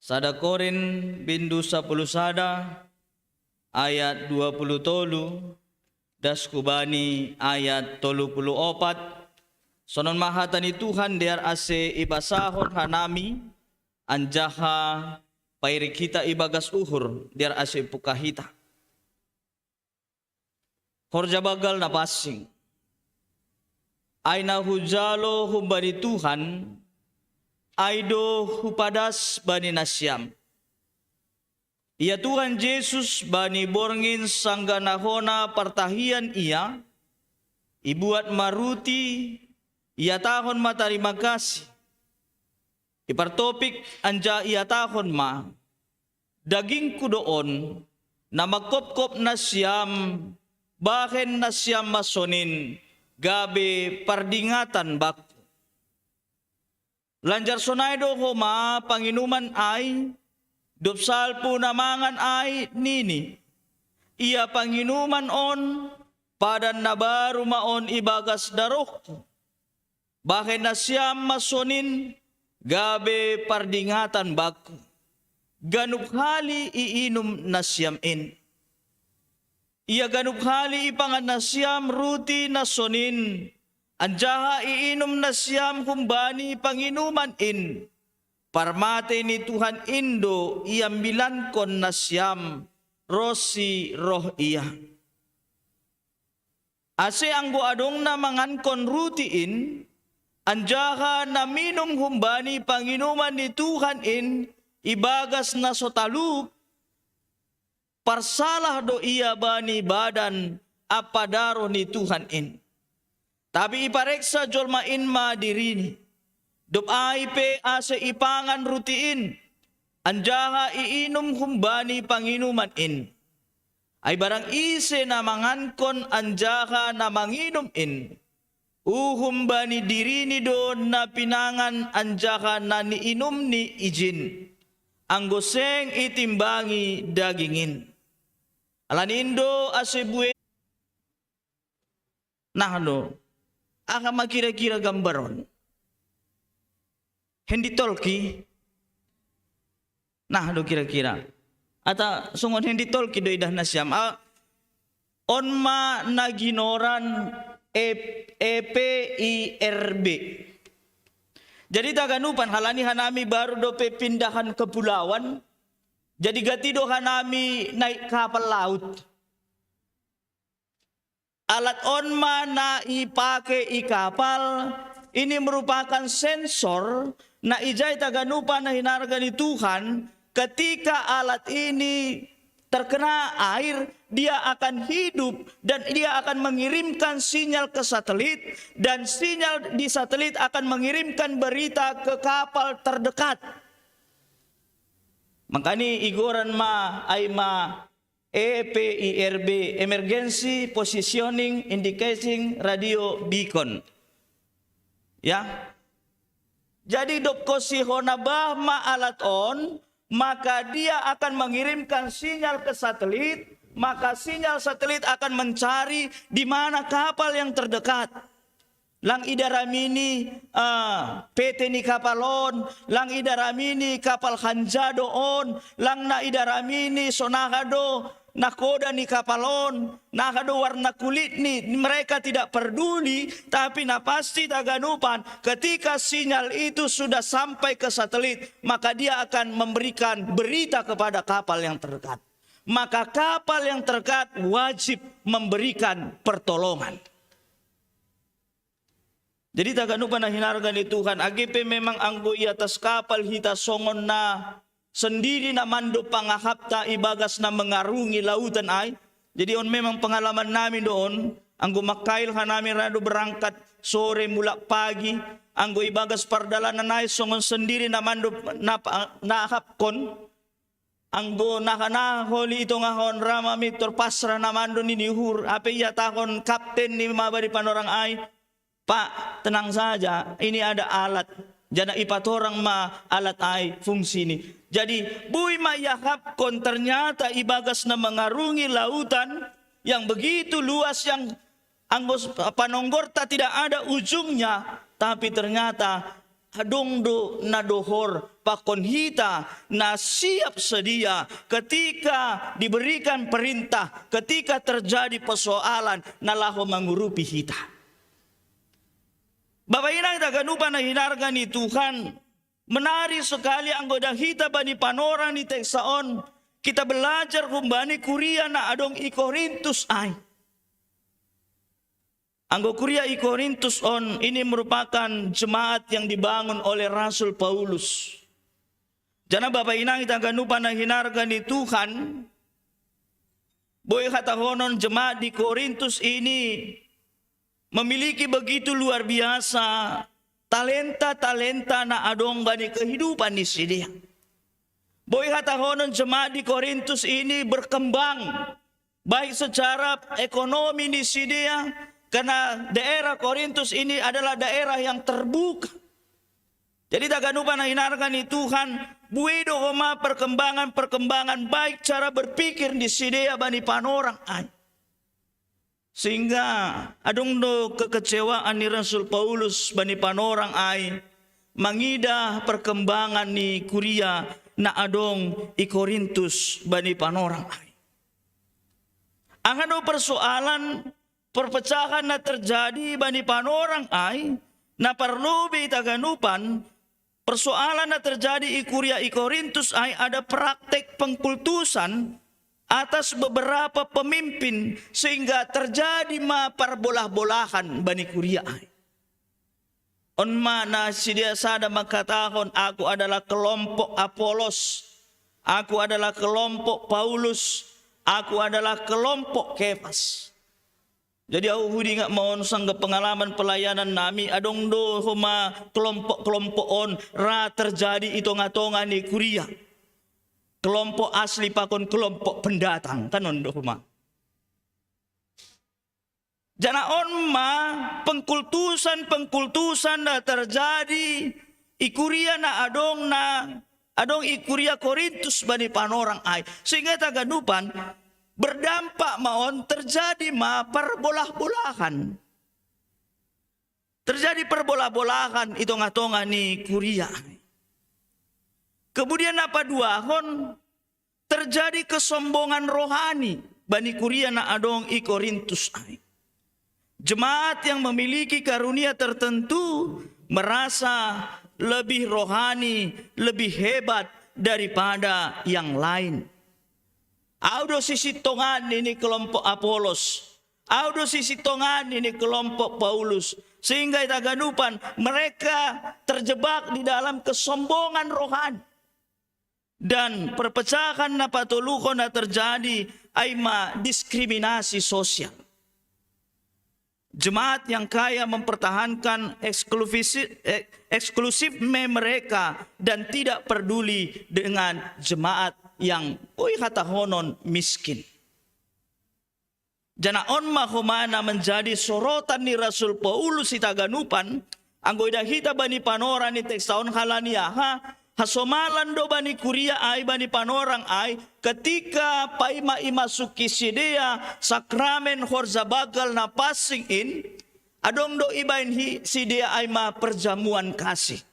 Sada Korin bindu sapuluh sada ayat dua puluh tolu, das hubani ayat tolu puluh opat. Sonon ma hata ni Tuhan, dear ase ibasahon hanami, anjaha pairik hita ibagas uhur, dear ase ipungka hita. Horja banggal na pansing. Ai na hujalo humbani Tuhan, ai do hupadas bani nasiam. Ia Tuhan Jesus bani borngin sanggah na hona partahian ia, ibuat ma ruti, ihatahon ma tarima kasih, ipartopik anjaha ihatahon ma, dagingku do on, na mangkopkop nasiam, bahen nasiam ma sonin, gabe pardingatan bakku. Lanjar sonai do homa panginuman ai, dob salpu na mangan ai nini, ia panginuman on, padan na baru ma on ibagas darohku. Bahen nasiam ma sonin, gabe pardingatan bakku. Ganup hali iinum nasiam in. Ia ganup hali ipangan nasiam ruti na sonin, anjaha iinum nasiam humbani panginuman in, parmatei ni Tuhan in do iambilankon nasiam ronsi roh ia. Ase anggo adong na mangankon ruti in, anjaha na minum humbani panginuman ni Tuhan in ibagas na so talup, parsalah do ia bani badan ampa daroh ni Tuhan in. Tapi ipareksa jolma in ma dirini, dob ai pe ase ipangan ruti in, anjaha iinum humbani panginuman in. Ai barang ise na mangankon anjaha na manginum in, uhum bani dirini do na pinangan anjaha na niinumni ijin, anggo seng itimbangi daging in. Alani in do ase bue Nah do, aha ma kira-kira gambar on? Handy talkie? Nah do kira-kira. Ata songon handy talkie do idah nasiam. Ah, on ma na ginoran E-, E P I R B. Jadi taganupan, halani hanami baru dope pindahan kepulauan, jadi gati do hanami naik kapal laut. Alat on ma na ipake i kapal, ini merupakan sensor na ijai taganupan na hinarga ni Tuhan, ketika alat ini terkena air, dia akan hidup dan dia akan mengirimkan sinyal ke satelit, dan sinyal di satelit akan mengirimkan berita ke kapal terdekat. Makani igoran ma ai ma E P I R B, Emergency Positioning Indicating Radio Beacon. Ya. Jadi dob kosihona bah ma alat on, maka dia akan mengirimkan sinyal ke satelit, maka sinyal satelit akan mencari di mana kapal yang terdekat. Lang idaramini, ah, P T ni kapal on, lang idaramini kapal hanjado on, lang na idaramini sonaha do, nakoda ni kapal on, naha do warna kulitni, mereka tidak peduli, tapi na pasti taganupan, ketika sinyal itu sudah sampai ke satelit, maka dia akan memberikan berita kepada kapal yang terdekat. Maka kapal yang terdekat wajib memberikan pertolongan. Jadi taganupan na hinarga ni Tuhan, age pe memang anggo i atas kapal hita songon na sendiri na mando pangahapta ibagas na mengarungi lautan ai. Jadi on memang pengalaman nami do on, anggo mangkail hanami rado berangkat sore mulak pagi, anggo ibagas pardalanan ai songon sendiri na mando na, na ahapkon. Anggo naha-naha holi i tongahon rama mitor pasrah na mando nini uhur, ape ihatahon kapten ni maba ni panorang ai, "Pak, tenang saja, ini ada alat." Jana ipatorang ma alat ai fungsini. Jadi bui ma iahapkon, ternyata ibagas na mengarungi lautan yang begitu luas, yang anggo panonggorta tidak ada ujungnya, tapi ternyata adong do na dohor pakon hita na siap sedia ketika diberikan perintah, ketika terjadi persoalan na laho mangurupi hita. Bapa inang taganupan na hinarga ni Tuhan, menari sekali anggo da hita bani panorang ni teksa on, kita belajar humbani kuria na adong i Korintus ai. Anggo kuria i Korintus on ini merupakan jemaat yang dibangun oleh Rasul Paulus. Jana bapa inang taganupan na hinarga ni Tuhan, boi hatahonon jemaat di Korintus ini memiliki begitu luar biasa talenta-talenta na adong bani kehidupan ni sidea. Boi hatahonon jemaat di Korintus ini berkembang, baik secara ekonomi ni sidea, karena daerah Korintus ini adalah daerah yang terbuka. Jadi taganupan na hinarga ni Tuhan, bue do homa perkembangan-perkembangan baik cara berpikir ni sidea bani panorang ai. Sehingga adong do kekecewaan ni Rasul Paulus bani panorang ai, mangida perkembangan ni kuria na adong i Korintus bani panorang ai. Aha do persoalan perpecahan na terjadi bani panorang ai, na parlobi taganupan, persoalan na terjadi i kuria i Korintus ai ada praktek pengkultusan atas beberapa pemimpin, sehingga terjadi ma parbolah-bolahan bani kuria ai. On ma na sidea sada mangkatahon, "Aku adalah kelompok Apolos, aku adalah kelompok Paulus, aku adalah kelompok Kefas." Jadi au hudingat ma on sangga pengalaman pelayanan nami, adong do homa kelompok-kelompok on ra terjadi i tonga-tonga ni kuria. Kelompok asli pakon kelompok pendatang, kan on do homa. Jana on ma pengkultusan-pengkultusan na terjadi i kuria na adong na adong i kuria Korintus bani panorang ai. Sehingga taganupan berdampak ma on, terjadi ma parbolah-bolahan. Terjadi parbolah-bolahan i tonga-tonga ni kuria ai. Kemudian na paduahon, terjadi kesombongan rohani bani kuria na adong i Korintus ai. Jemaat yang memiliki karunia tertentu merasa lebih rohani, lebih hebat daripada yang lain. Au do sisintongan ni kelompok Apolos, au do sisintongan ni kelompok Paulus, sehingga taganupan mereka terjebak di dalam kesombongan rohani. Dan perpecahan na patoluhon na terjadi ai ma diskriminasi sosial. Jemaat yang kaya mempertahankan eksklusi-, eh, eksklusifme mereka dan tidak peduli dengan jemaat yang, oi, hatahonon miskin. Jana on ma homa na menjadi sorotan ni Rasul Paulus i taganupan, anggo ida hita bani panorang ni teksa on, halani aha? Hasomalan do bani kuria ai, bani panorang ai, ketika paima imasuki sidea sakramen horja banggal na pansing in, adong do ibaen hi sidea ai ma perjamuan kasih.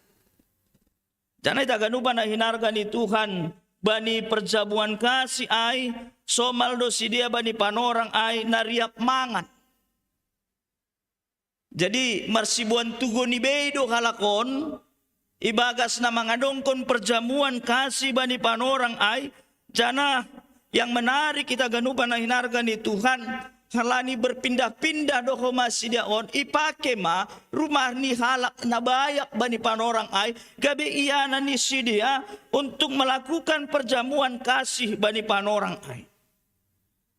Jana i taganupan na hinarga ni Tuhan, bani perjamuan kasih ai, somal do sidea bani panorang ai na riap mangan. Jadi marsiboan tugu ni bei do halak on, ibagas na mangadongkon perjamuan kasih bani panorang ai, janah yang menarik, ita ganupan na hinarga ni Tuhan, halani berpindah-pindah do homa sidea on, ipake ma rumah ni halak na bayak bani panorang ai, gabe ianan ni sidea untuk melakukan perjamuan kasih bani panorang ai.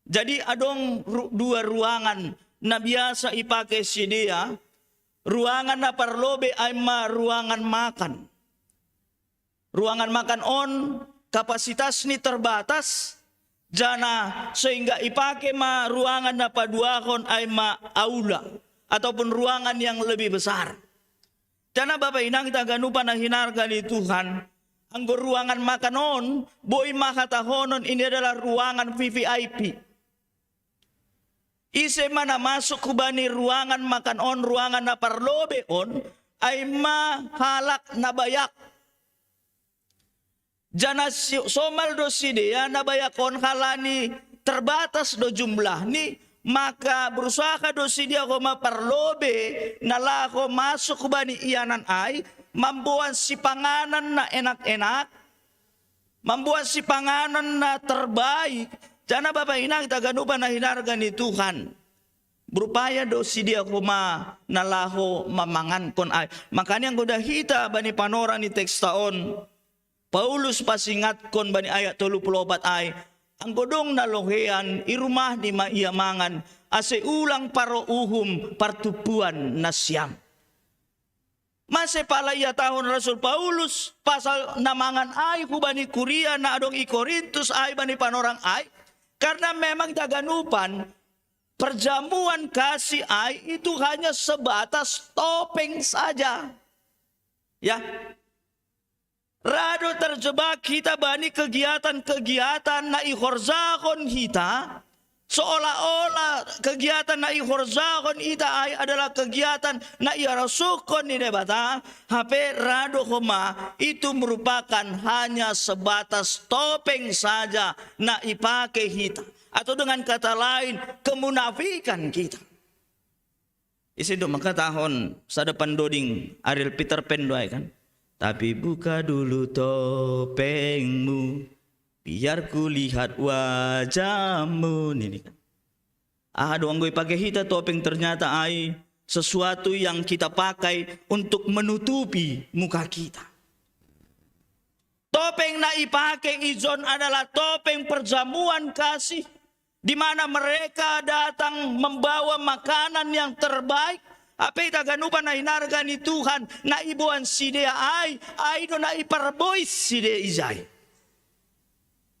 Jadi adong ru-, dua ruangan na biasa ipake sidea. Ruangan na parlobei ai ma ruangan makan. Ruangan makan on kapasitas ni terbatas, janah sehingga ipake ma ruangan na paduahon ai ma aula, ataupun ruangan yang lebih besar. Janah bapa inang ita ganupan na hinarga ni Tuhan, anggo ruangan makan on, boi ma hatahonon ini adalah ruangan V V I P. Ise ma na masuk hubani ruangan makan on, ruangan na parlobei on, ai ma halak na bayak. Janah si-, somal do sidea na bayak on halani terbatas do jumlahni, maka berusaha do sidea homa parlobei na laho masuk hubani ianan ai, mamboan sipanganon na enak-enak, mamboan sipanganon na terbaik. Janah bapa inang ita ganupan na hinarga ni Tuhan, berupaya do sidea homa na laho mamangankon ai. Makana anggo da hita bani panorang ni teksta on, Paulus pasingatkon bani ayat tolu puluh opat ai, anggo dong na loheian, i rumahni ma ia mangan, ase ulang paro uhum partumpuan nasiam. Mase pala ihatahon Rasul Paulus pasal na mangan ai hubani kuria na adong i Korintus ai bani panorang ai? Karena memang ita ganupan perjamuan kasih ai itu hanya sebatas topeng saja. Ya. Ra do terjebak hita bani kegiatan-kegiatan na ihorjahon hita, seolah-olah kegiatan na ihorjahon hita ai adalah kegiatan na iarasuhkon ni Debata, hape ra do homa itu merupakan hanya sebatas topeng saja na ipake hita, atau dengan kata lain, kemunafikan kita. Ise do mangkatahon sada pandoding, Ariel Peter Pan do ai kan. Tapi buka dulu topengmu, biar kulihat wajahmu, nini kan. Aha do anggo ipake hita topeng, ternyata ai sesuatu yang kita pakai untuk menutupi muka kita. Topeng na ipake i John adalah topeng perjamuan kasih, di mana mereka datang membawa makanan yang terbaik. Hape ita ganupan na hinarga ni Tuhan, na iboan sidea ai, ai do na iparbois sidea ijai.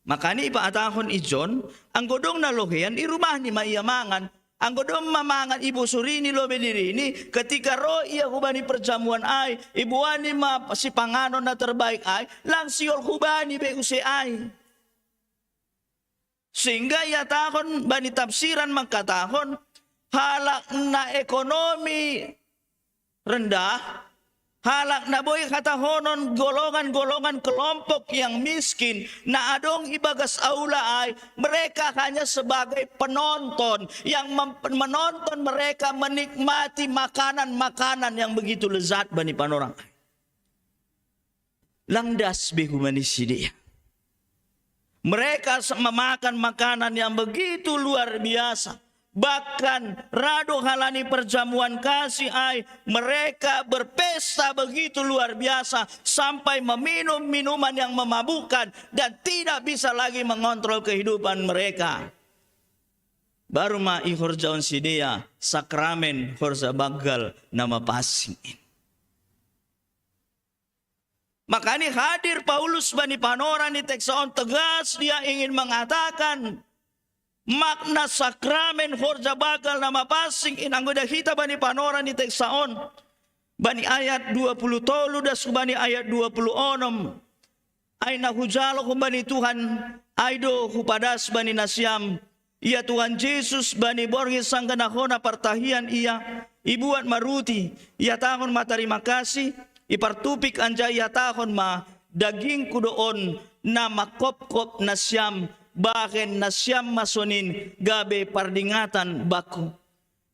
Makana ipahatahon i John, anggo dong na loheian, i rumahni ma ia mangan. Anggo dong ma mangan i bosorini lobei dirini, ketika ro ia hubani perjamuan ai, iboanni ma sipanganon na terbaik ai, lang sihol hubani be use ai. Sehingga ihatahon bani tafsiran mangkatahon, halak na ekonomi rendah, halak na boi hatahonon golongan-golongan kelompok yang miskin na adong ibagas aula ai, mereka hanya sebagai penonton yang mem-, menonton mereka menikmati makanan-makanan yang begitu lezat bani panorang ai. Lang das be hubani sidea. Mereka se-, memakan makanan yang begitu luar biasa. Bahkan ra do halani perjamuan kasih ai, mereka berpesta begitu luar biasa sampai meminum minuman yang memabukkan dan tidak bisa lagi mengontrol kehidupan mereka. Baru ma ihorjahon sidea sakramen horja banggal na mapansing in. Makana hadir Paulus bani panorang ni teksta on, tegas dia ingin mengatakan makna sakramen horja banggal na mapansing in. Anggo da hita bani panorang ni teksta on, bani ayat dua puluh tolu das hubani ayat dua puluh onom. Ai na hujalo humbani Tuhan, ai do hupadas bani nasiam. Ia Tuhan Jesus bani borngin sangganahonna partahian ia, ibuat ma ruti, ihatahon ma tarima kasih, ipartupik anjaha ihatahon ma, dagingku do on na makopkop nasiam, bahen nasiam ma sonin gabe pardingatan bangku.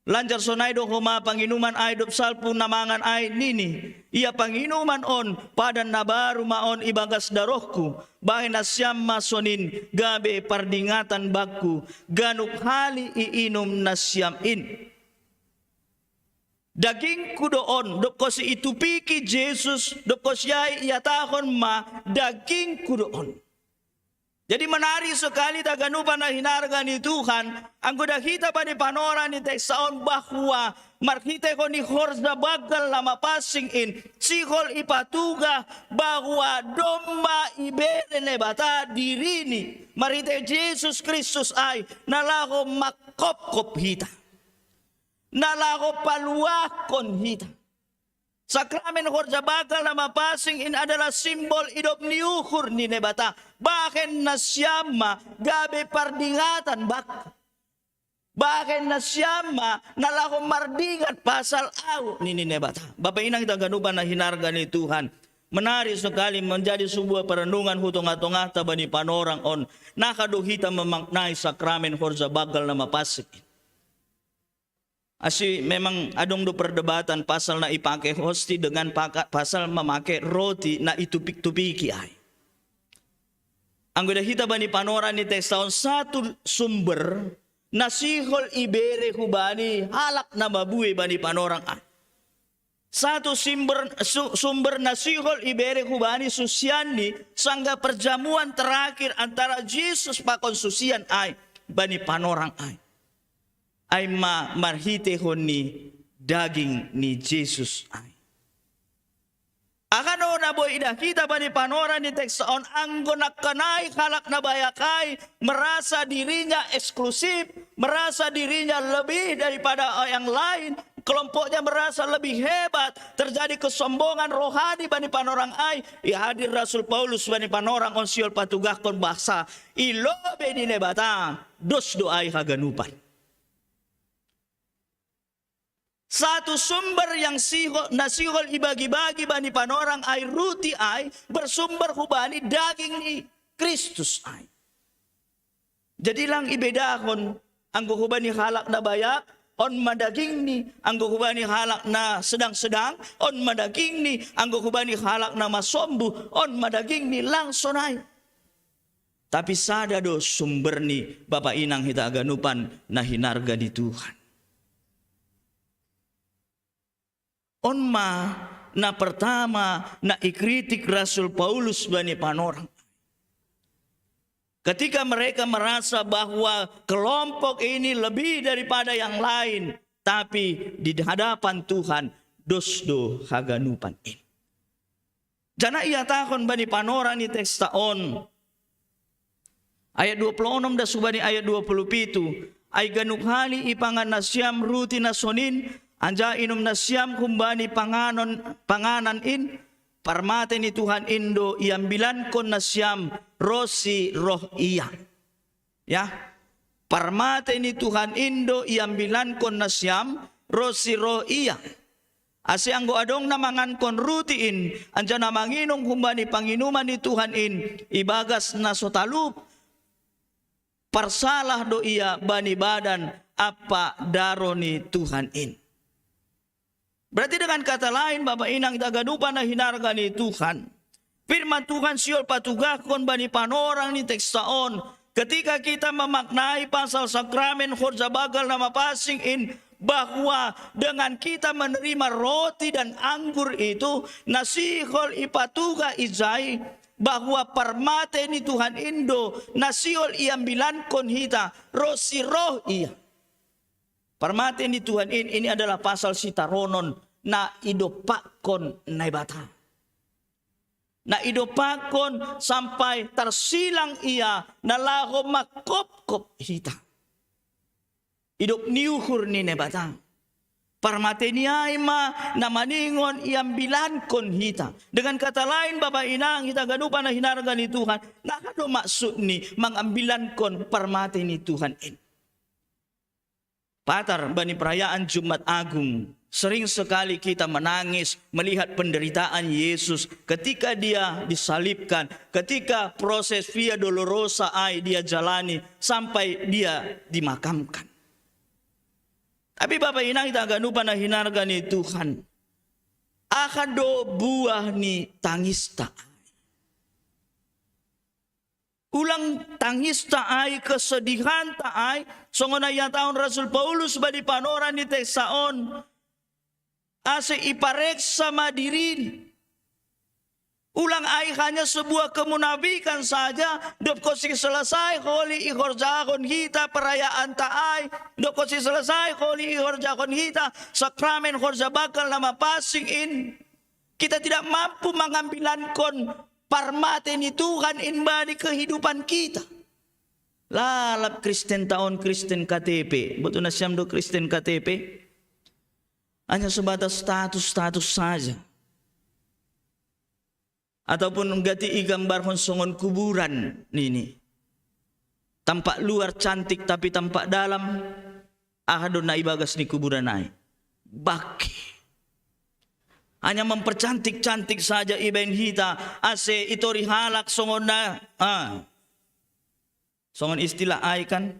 Lanjar sonai do homa panginuman ai dob salpu na mangan ai nini: Ia panginuman on padan na baru ma on ibagas darohku, bahen nasiam ma sonin gabe pardingatan bangku, ganup hali iinum nasiam in. Dagingku do on, dob konsi itupiki Jesus, dob konsi ai ihatahon ma: Dagingku do on. Jadi menarik sekali taganupan na hinarga ni Tuhan, anggo dah hita bani panorang ni teksa on bahwa marhitehon ni horja banggal na mapansing in, sihol ipatugah bahwa domma ibere Naibata dirini, marhitehon Jesus Kristus ai, na laho mangkopkop hita, na laho paluahkon hita. Sakramen horja banggal na mapansing in adalah simbol idop ni uhur ni Naibata. Bahen nasiam ma gabe pardingatan bangku. Bahen nasiam ma na laho mardingat pasal ahu, nini Naibata. Bapa inang hita ganupan na hinarga ni Tuhan. Menarik sekali menjadi sebuah perenungan hu tongah-tongahta bani panorang on. Naha do hita memaknai sakramen horja banggal na mapansing in. Asi memang adong do perdebatan pasal na ipake hosti dengan paka-, pasal mamake roti na itupik-tupiki ai. Anggo dah hita bani panorang ni teksa on satu sumber na sihol ibere hubani halak na mabue bani panorang ai. Satu sumber, su-, sumber na sihol ibere hubani susianni, sanggah perjamuan terakhir antara Jesus pakon susian ai bani panorang ai. Ai ma marhitehon ni daging ni Jesus ai. Aha do na boi idah hita bani panorang ni teksa on, anggo nangkanai halak na bayak ai merasa dirinya eksklusif, merasa dirinya lebih daripada yang lain, kelompoknya merasa lebih hebat, terjadi kesombongan rohani bani panorang ai, ihadir Rasul Paulus bani panorang on sihol patugahkon bahsa i lobei ni Naibata, dos do ai haganupan. Satu sumber yang sihol, na sihol ibagi-bagi bani panorang ai ruti ai, bersumber hubani daging ni Kristus ai. Jadi lang ibedahon, anggo hubani halak na bayak, on ma dagingni, anggo hubani halak na sedang-sedang, on ma dagingni, anggo hubani halak na masombuh, on ma dagingni, lang sonai. Tapi sada do sumberni, bapa inang hita haganupan na hinarga ni Tuhan. On ma na pertama na ikritik Rasul Paulus bani panorang. Ketika mereka merasa bahwa kelompok ini lebih daripada yang lain, tapi di hadapan Tuhan, dos do haganupan in. Janah ihatahon bani panorang ni teksta on, ayat dua puluh onom das hubani ayat dua puluh pitu, ai ganup hali ipangan nasiam ruti na sonin, anjaha inum nasiam humbani panganon, panganan in, parmatei ni Tuhan in do iambilankon nasiam ronsi roh Ia. Ya, parmatei ni Tuhan in do iambilankon nasiam ronsi roh Ia. Ase anggo adong na mangankon ruti in, anjaha na manginum humbani panginuman ni Tuhan in, ibagas na so talup, parsalah do ia bani badan ampa daroh ni Tuhan in. Berarti dengan kata lain, bapa inang hita haganupan na hinarga ni Tuhan, firman Tuhan sihol patugahkon bani panorang ni teksta on, ketika kita memaknai pasal sakramen horja banggal na mapansing in, bahwa dengan kita menerima roti dan anggur itu, na sihol ipatugah ijai, bahwa parmatei ni Tuhan in do na sihol iambilankon hita ronsi roh Ia. Parmatei ni Tuhan in, ini adalah pasal sitaronon na idompakkon Naibata. Na idompakkon sampai tarsilang Ia na laho mangkopkop hita. Idop ni uhur ni Naibata. Parmatei ni ai ma na maningon iambilankon hita. Dengan kata lain, bapa inang hita haganupan na hinarga ni Tuhan, na aha do maksudni mangambilankon parmatei ni Tuhan in? Patar bani perayaan Jumat Agung, Sering sekali kita menangis melihat penderitaan Yesus ketika dia disalibkan, ketika proses Via Dolorosa ai dia jalani sampai dia dimakamkan. Tapi Bapa inang ita haganupa na hinarga ni Tuhan, aha do buah ni tangista ai? Ulang tangista ai, kesedihanta ai, songon na ihatahon Rasul Paulus bani panurirang ni teks on, asa ipareksa ma dirini. Ulang ai hanya sebuah kemunafikan saja, dob hot si selesai holi ihorjahon hita perayaanta ai, dob hot si selesai holi ihorjahon hita sakramen horja banggal na mapansing in. Kita tidak mampu mangambilankon parmate ni Tuhan in bani kehidupan kita. Lalap Kristenta on Kristen K T P. Boto nasiam do Kristen K T P? Hanya sebatas status-status saja. Ataupun gati igambarhon songon kuburan nini. Tampak luar cantik tapi tampak dalam, aha do na ibagas ni kuburan ai? Bangke. Hanya mempercantik-cantik saja ibaen hita, asa itori halak songon na, ah. Songon istilah ai kan,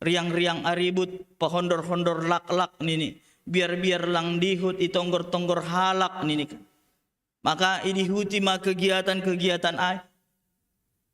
riang-riang aribut, pahondor-hondor laklak nini, biar-biar lang dihut itonggor-tonggor halak nini kan. Maka idihuti ma kegiatan-kegiatan ai.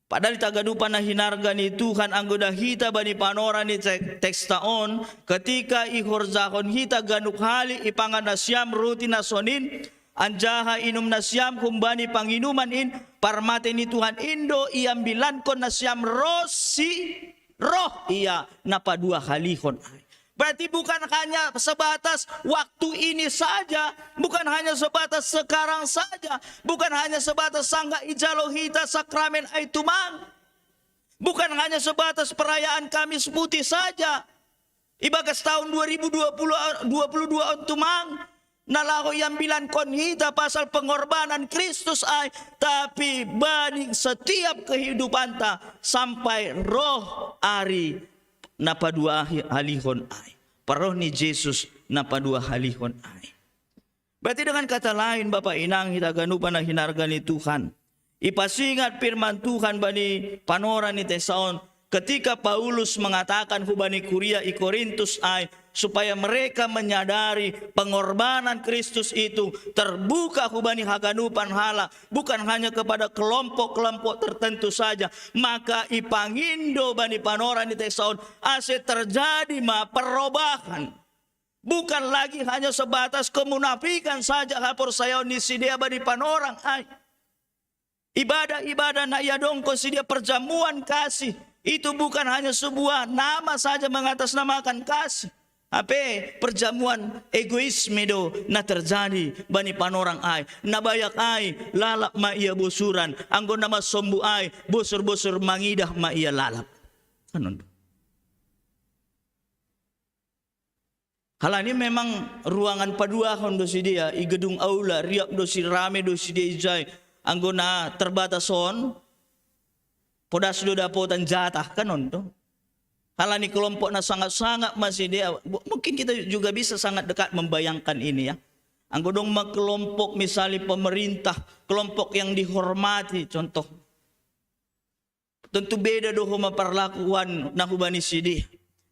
Padahal ita haganupa na hinarga ni Tuhan, anggo da hita bani panurirang ni te-, teksta on, ketika ihorjahon hita ganup hali ipangan nasiam roti na sonin, anjaha inum nasiam humbani panginuman in, parmate ni Tuhan in do iambilankon nasiam ronsi roh Ia na paduahalihon ai. Berarti bukan hanya sebatas waktu ini saja, bukan hanya sebatas sekarang saja, bukan hanya sebatas sanggah ijalo hita sakramen ai tumang, bukan hanya sebatas perayaan Kamis Putih saja. Ibagas tahun dua ribu dua puluh, dua puluh dua on tumang, na laho iambilankon hita pasal pengorbanan Kristus ai, tapi bani setiap kehidupanta sampai roh ari na paduahalihon ai. Parroh ni Jesus na paduahalihon ai. Berarti dengan kata lain, Bapa inang hita haganupa na hinarga ni Tuhan, ipasingat firman Tuhan bani panurirang ni teksta on, ketika Paulus mengatakan hubani kuria i Korintus ai, supaya mereka menyadari pengorbanan Kristus itu terbuka hubani haganupan halak, bukan hanya kepada kelompok-kelompok tertentu saja. Maka ipangindo bani panurirang ni teksta on, asa terjadi ma perobahan. Bukan lagi hanya sebatas kemunafikan saja haporsayaon ni sidea bani panurirang ai. Ibadah-ibadah na iadongkon sidea, perjamuan kasih, itu bukan hanya sebuah nama saja mengatasnamakan kasih. Hape perjamuan egoisme do na terjadi bani panurirang ai. Na bayak ai, lalap ma ia bosuran, anggo na marsombu ai, bosur-bosur mangidah ma ia lalap. Kan on do. Halani memang ruangan paduahon do sidea, i gedung aula, riap do si, rame do sidea ijai. Anggo na terbatas on, podas do dapotan jatah, kan on do. Halani kelompok na sangat-sangat ma sidea, bu-, mungkin kita juga bisa sangat dekat membayangkan ini ya. Anggo dong ma kelompok misalnya pemerintah, kelompok yang dihormati, contoh. Tentu beda do homa parlakuan na hubani sidea.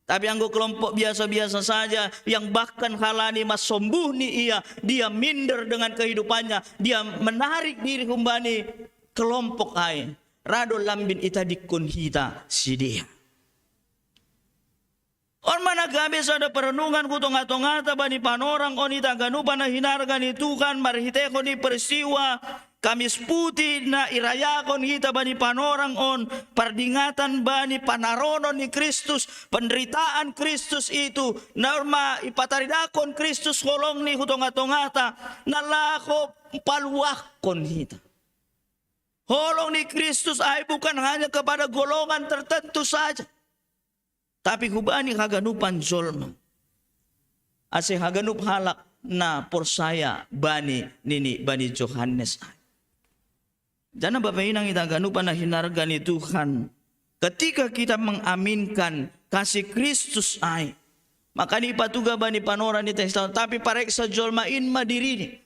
Tapi anggo kelompok biasa-biasa saja, yang bahkan halani marsombu ni ia, dia minder dengan kehidupannya, dia menarik diri humbani kelompok ai. Ra do lambin itadingkon hita sidea. On ma na gabe sada perenungan hu tonga-tongata bani panorang on, hita haganupan na hinarga ni Tuhan, marhitehon ni peristiwa Kamis Putih na irayakon hita bani panorang on, pardingatan bani panaronon ni Kristus, penderitaan Kristus itu, na ma ipataridahon Kristus holong ni hu tonga-tongata, na laho paluahkon hita. Holong ni Kristus ai bukan hanya kepada golongan tertentu saja, tapi hubani haganupan jolma. Asa haganup halak na porsaya bani nini bani Johannes ai. Jana Bapa inang hita haganupan na hinarga ni Tuhan, ketika kita mengaminkan kasih Kristus ai, Makani ipatuga bani panorang ni testa, tapi pareksa jolma in ma dirini.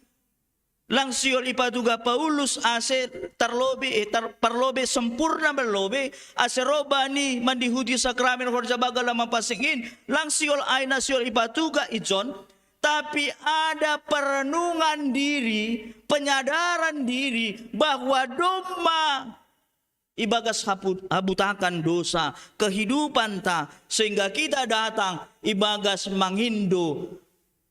Lang sihol ipatuga Paulus ase tarlobi, eh, tar-, parlobi sempurna berlobi, ase ro bani mandihuti sakramen horja bagal na mapansing in, lang sihol ai na sihol ipatuga ijon, tapi ada perenungan diri, penyadaran diri bahwa domma ibagas hapu-, habutakan dosa, kehidupanta, sehingga kita datang ibagas mangindo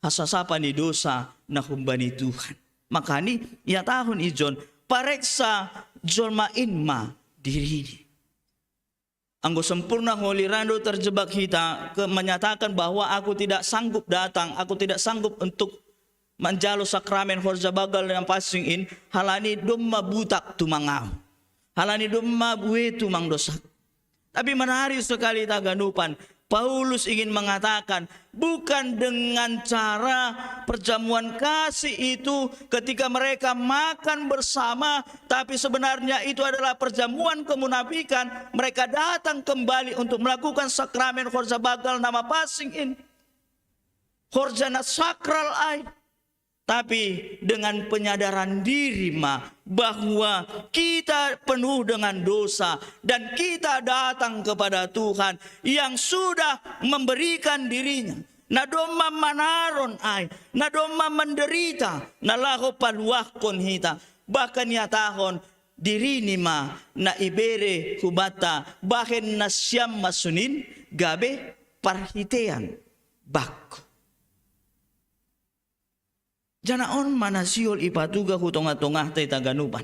hasasapa ni dosa na humbani Tuhan. Makani ihatahon ijon, pareksa jolma in ma dirini. Anggo sempurna holi rando terjebak hita ke menyatakan bahwa aku tidak sanggup datang, aku tidak sanggup untuk manjalo sakramen horja bagal na pansing in, halani domma butak tumang ahu. Halani domma bue tumang dosa. Tapi menarik sekali taganupan, Paulus ingin mengatakan, bukan dengan cara perjamuan kasih itu ketika mereka makan bersama, tapi sebenarnya itu adalah perjamuan kemunafikan. Mereka datang kembali untuk melakukan sakramen horja bagal na mapansing in. Horja na sakral ai. Tapi dengan penyadaran diri ma bahwa kita penuh dengan dosa dan kita datang kepada Tuhan yang sudah memberikan dirinya. Na domma manaron ai, na domma menderita, na laho paluahkon hita. Bahkan ihatahon dirini ma na ibere hubanta, bahen nasiam ma sonin gabe parhitean bakku. Jana on ma na sihol ipatuga hu tonga-tongahta i taganupan.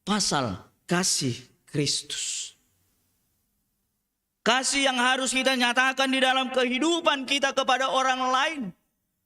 Pasal kasih Kristus. Kasih yang harus kita nyatakan di dalam kehidupan kita kepada orang lain.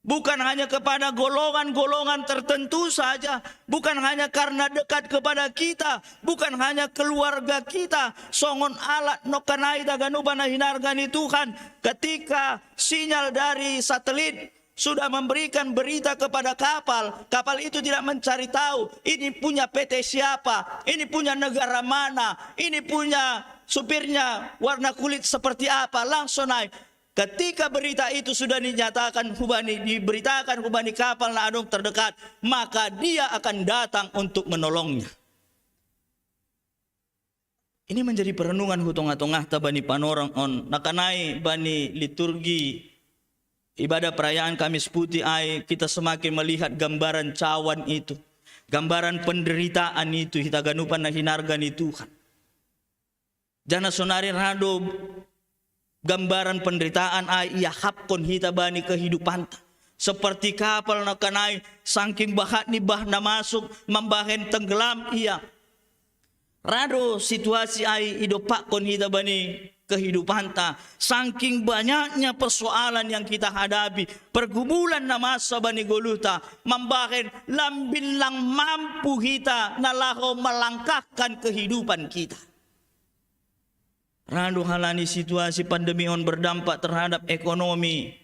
Bukan hanya kepada golongan-golongan tertentu saja, bukan hanya karena dekat kepada kita, bukan hanya keluarga kita. Songon alat nongkanai taganupan na hinarga ni Tuhan, ketika sinyal dari satelit sudah memberikan berita kepada kapal, kapal itu tidak mencari tahu ini punya P T siapa, ini punya negara mana, ini punya supirnya warna kulit seperti apa, langsung naik. Ketika berita itu sudah dinyatakan hubani, diberitakan hubani kapal na adong terdekat, maka dia akan datang untuk menolongnya. Ini menjadi perenungan hu tonga-tongahta bani panorang on, nongkanai bani liturgi ibadah perayaan Kamis Putih ai, kita semakin melihat gambaran cawan itu, gambaran penderitaan itu, hita ganupan na hinarga ni Tuhan. Jana sonari rado gambaran penderitaan ai iahapkon hita bani kehidupanta. Seperti kapal nongkanai, sangking bahat ni bah na masuk, mambahen tenggelam ia. Rado situasi ai idompakkon hita bani kehidupanta, sangking banyaknya persoalan yang kita hadapi, pergumulan na masa bani goluhta, mambahen lambin lang mampu hita na laho melangkahkan kehidupan kita. Rado halani situasi pandemi on berdampak terhadap ekonomi,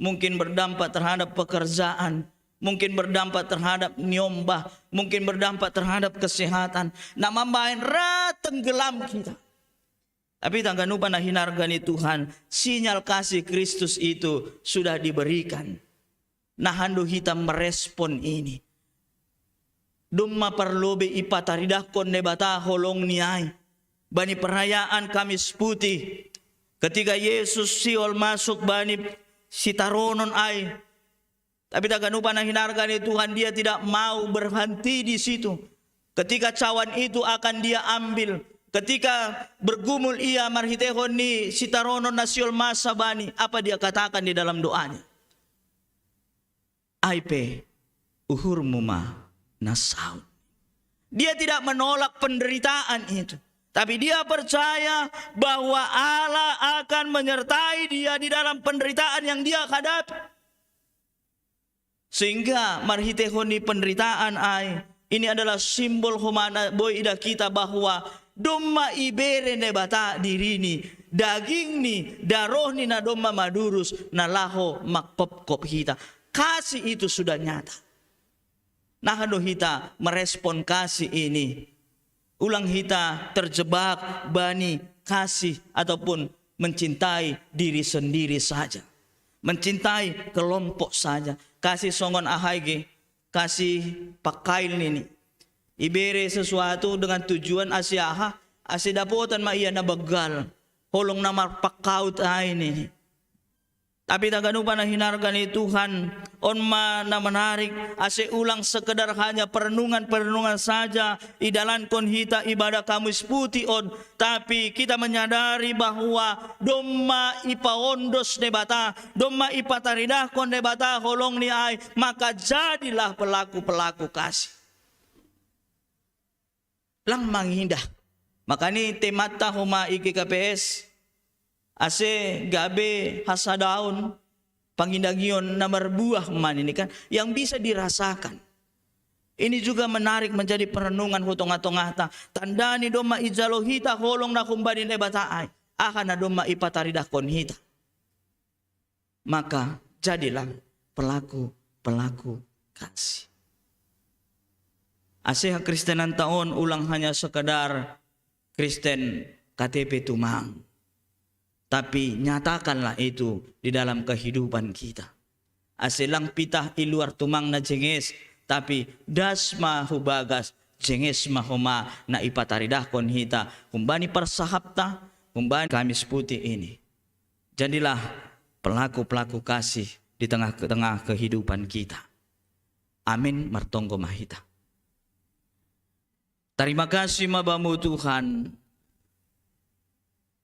mungkin berdampak terhadap pekerjaan, mungkin berdampak terhadap niombah, mungkin berdampak terhadap kesehatan. Na mambahen ra tenggelam kita. Tapi taganupan na hinarga ni Tuhan, sinyal kasih Kristus itu sudah diberikan. Nahan do hita merespon ini. Domma parlobi ipataridahkon Debata holong ni ai. Bani perayaan Kamis Putih, ketika Yesus sihol masuk bani sitaronon ai, tapi taganupan na hinarga ni Tuhan, dia tidak mau berhenti di situ. Ketika cawan itu akan dia ambil, ketika bergumul ia marhiteihon ni sitaronon na sihol masa bani, apa dia katakan di dalam doanya? Ai pe uhurmu ma na saut. Dia tidak menolak penderitaan itu, tapi dia percaya bahwa Allah akan menyertai dia di dalam penderitaan yang dia hadapi. Sehingga marhiteihon ni penderitaan ai, ini adalah simbol homa na boi idah hita bahwa domma ibere Debata dirini, dagingni, darohni na domma madurus, na laho mangkopkop hita. Kasih itu sudah nyata. Nahan do hita merespon kasih ini. Ulang hita terjebak bani kasih ataupun mencintai diri sendiri saja, mencintai kelompok saja. Kasih songon aha i ge, kasih pakail nini. Ibere sesuatu dengan tujuan ase aha, ase dapotan ma ia na begal, holong na marpangkaut ai nini. Tapi tagan upa na hinarga ni Tuhan, on ma na menarik, ase ulang sekedar hanya perenungan-perenungan saja idalankon hita ibadah Kamis Putih on, tapi kita menyadari bahwa domma ipaondos Debata, domma ipataridahkon Debata holong ni ai, maka jadilah pelaku-pelaku kasih. Lang mangindah. Makani temanta homa i G K P S, ase gabe hasadaon, pangindangion na marbuah ma nini kan, yang bisa dirasakan. Ini juga menarik menjadi perenungan hu tonga-tongata. Tanda ni domma ijalo hita holong na humbani Debata ai, aha na domma ipataridahkon hita. Maka jadilah pelaku-pelaku kasih. Ase hakristenanta on ulang hanya sekedar Kristen K T P tumang, tapi nyatakanlah itu di dalam kehidupan kita. Ase lang pitah i luar tumang na jenges, tapi das ma hu bagas, jenges ma homa na ipataridahkon hita humbani parsahapta, humbani Kamis Putih ini. Jadilah pelaku-pelaku kasih di tengah-tengah kehidupan kita. Amin. Martonggo ma hita. Tarima kasih ma Bamu Tuhan,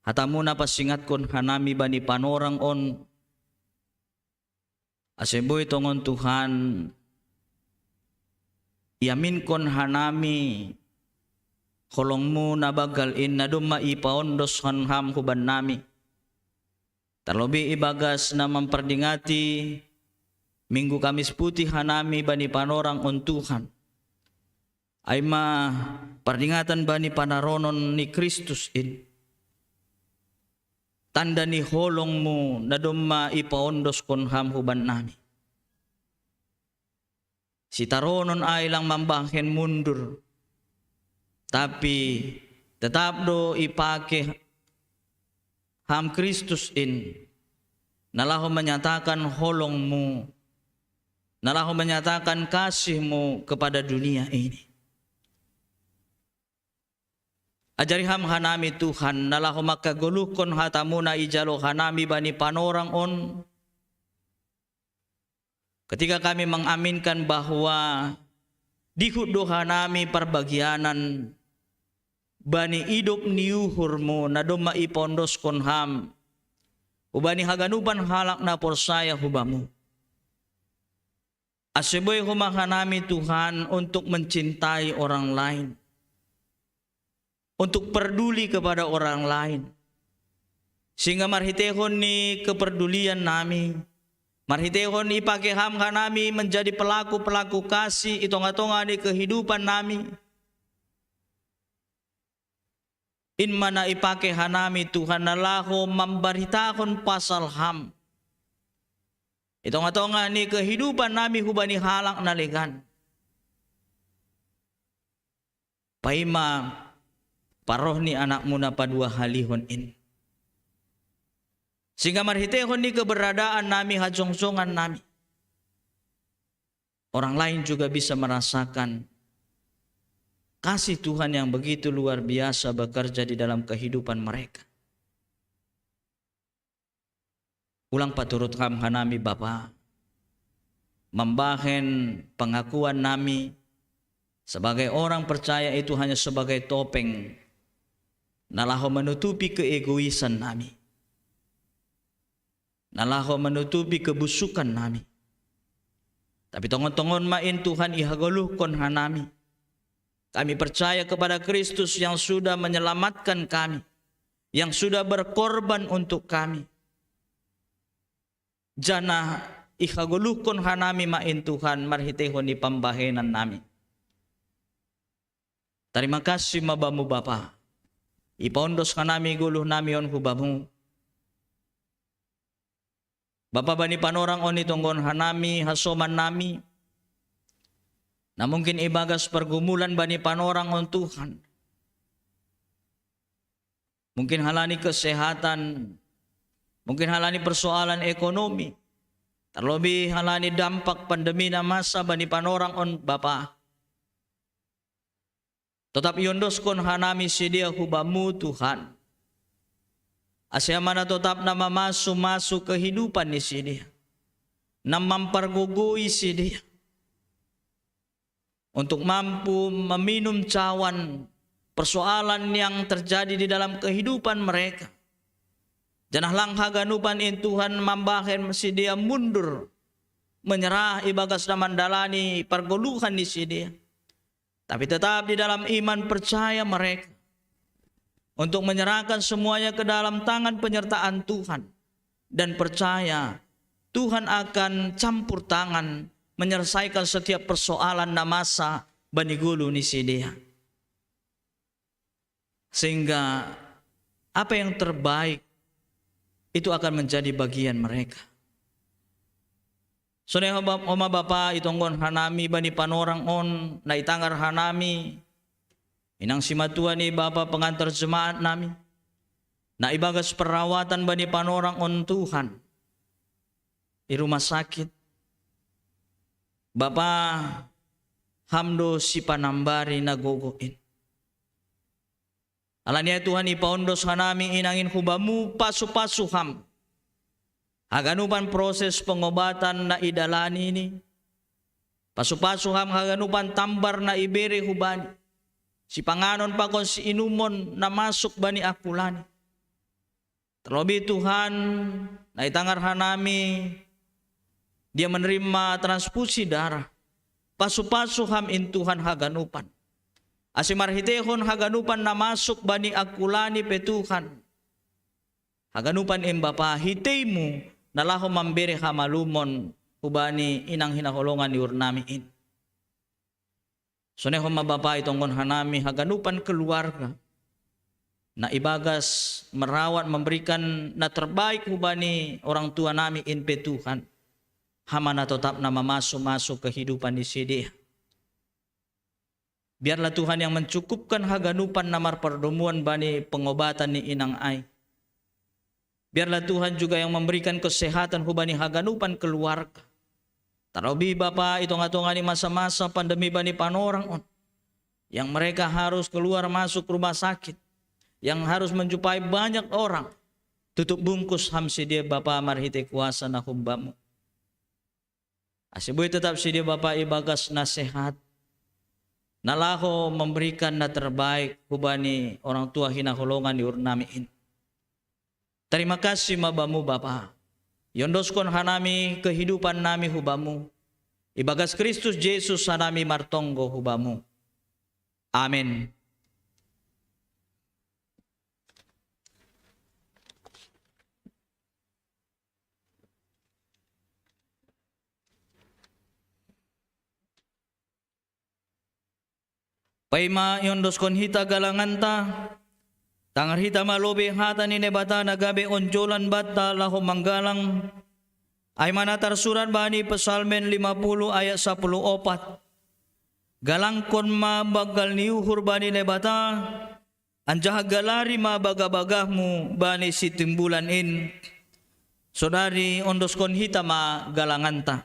hatamu na pasingatkon hanami bani panorang on, ase boi tongon Tuhan, iaminkon hanami holongmu na banggal in na domma ipaondoskon Ham hubannami. Terlebih ibagas na mampardingati Minggu Kamis Putih hanami bani panorang on Tuhan, ai ma pardingatan bani panaronon ni Kristus in, tanda ni holongmu na domma ipaondoskon Ham hubannami. Sitaronon ai lang mambahen mundur, tapi tetap do ipake Ham Kristus in, na laho menyatakan holongmu, na laho menyatakan kasihmu kepada dunia ini. Ajari Ham hanami Tuhan, na laho mangkagoluhkon hatamu na ijalo hanami bani panorang on, ketika kami mengaminkan bahwa dihut do hanami parbagianan bani idop ni uhurmu na domma ipaondoskon Ham hubani haganupan halak na porsaya hu Bamu. Ase boi homa hanami Tuhan untuk mencintai orang lain, untuk peduli kepada orang lain. Sehingga marhiteihon ni kepedulian nami, marhiteihon ipake Ham hanami menjadi pelaku-pelaku kasih i tonga-tonga ni kehidupan nami. In ma na ipake hanami Tuhan na laho mambaritahon pasal Ham i tonga-tonga ni kehidupan nami hubani halak na legan. Paima paroh ni AnakMu na paduahalihon in. Sehingga marhiteihon ni keberadaan nami, hajongjongan nami, orang lain juga bisa merasakan kasih Tuhan yang begitu luar biasa bekerja di dalam kehidupan mereka. Ulang paturut Ham hanami Bapa, mambahen pengakuan nami sebagai orang percaya itu hanya sebagai topeng na laho menutupi keegoisan nami, na laho menutupi kebusukan nami. Tapi tongon-tongon ma in Tuhan ihagoluhkon hanami. Kami percaya kepada Kristus yang sudah menyelamatkan kami, yang sudah berkorban untuk kami. Janah ihagoluhkon hanami ma in Tuhan marhiteihon ni pambahenan nami. Tarima kasih ma Bamu Bapa, ipaondos hanami goluh nami on hu Bamu. Bapa, bani panorang on itonggon hanami hasoman nami, na mungkin ibagas pergumulan bani panorang on Tuhan. Mungkin halani kesehatan, Mungkin halani persoalan ekonomi, terlebih halani dampak pandemi na masa bani panorang on Bapa. Totap iondoskon hanami sidea hu Bamu Tuhan. Ase Ama na totap na mamasu-masu kehidupan ni sidea, na mampargogoi sidea untuk mampu meminum cawan persoalan yang terjadi di dalam kehidupan mereka. Janah lang haganupan in Tuhan mambahen sidea mundur, menyerah ibagas na mandalani pargoluhan ni sidea. Tapi tetap di dalam iman percaya mereka untuk menyerahkan semuanya ke dalam tangan penyertaan Tuhan dan percaya Tuhan akan campur tangan menyelesaikan setiap persoalan na masa bani golu ni sidea. Sehingga apa yang terbaik itu akan menjadi bagian mereka. Sonai homa Bapa, itonggon hanami bani panorang on, na itangar hanami inang simatua ni Bapa pengantar jemaat nami, na ibagas perawatan bani panorang on Tuhan, i rumah sakit. Bapa, Ham do sipanambari na gogo in. Alani ai Tuhan, ipaondos hanami inang in hu Bamu, pasu-pasu Ham haganupan proses pengobatan na idalani ni. Pasu-pasu Ham haganupan tambar na ibere hubani, sipanganon pakon siinumon na masuk bani angkulani. Terlebih Tuhan, na itangar hanami dia menerima transfusi darah. Pasu-pasu Ham in Tuhan haganupan, ase marhiteihon haganupan na masuk bani angkulani pe Tuhan, haganupan in Bapa, hitei-Mu na laho mambere hamalumon hubani inang hinaholongan ni uhur nami in. Sonai homa Bapa, itonggon hanami haganupan keluarga na ibagas merawat, memberikan na terbaik hubani orang tua nami in pe Tuhan, Ham ma na totap na mamasu-masu kehidupan ni sidea. Biarlah Tuhan yang mencukupkan haganupan na marpardomuan bani pengobatan ni inang ai. Biarlah Tuhan juga yang memberikan kesehatan hubani haganupan keluarga. Terlebih Bapa, i tonga-tonga ni masa-masa pandemi bani panorang on, yang mereka harus keluar masuk rumah sakit, yang harus menjumpai banyak orang, tutup bungkus Ham sidea Bapa marhitei kuasa na hum Bamu. Ase boi tetap sidea Bapa ibagas na sehat, na laho memberikan na terbaik hubani orang tua hinaholongan ni uhur nami in. Terima kasih ma Bamu Bapa. Iondoskon hanami kehidupan nami hu Bamu. Ibagas Kristus Jesus hanami martonggo hu Bamu. Amen. Paima iondoskon hita galanganta, tangar hita ma lobei hata ni Naibata na gabe onjolan banta laho manggalang. Ai ma na tarsurat bani Psalmen lima puluh ayat sapuluh opat: Galangkon ma banggal ni uhur bani Naibata, anjaha galari ma bagah-bagahmu bani sitimbulan in. Saudari, ondoskon hita ma galanganta.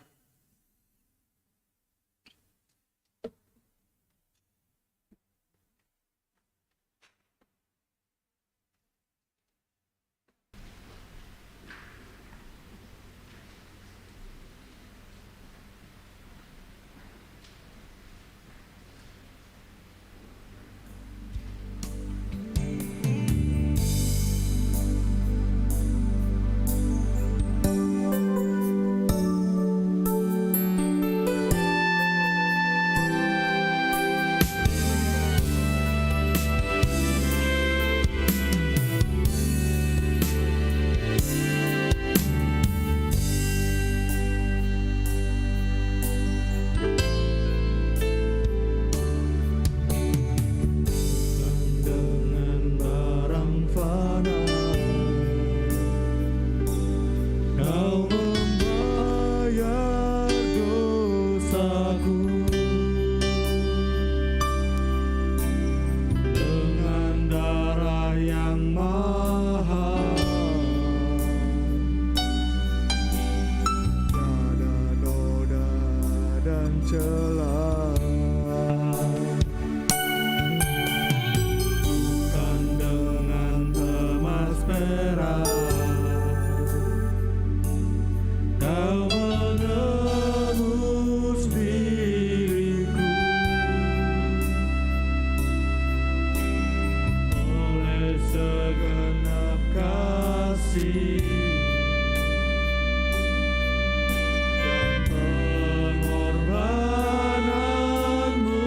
Dan pengorbananmu,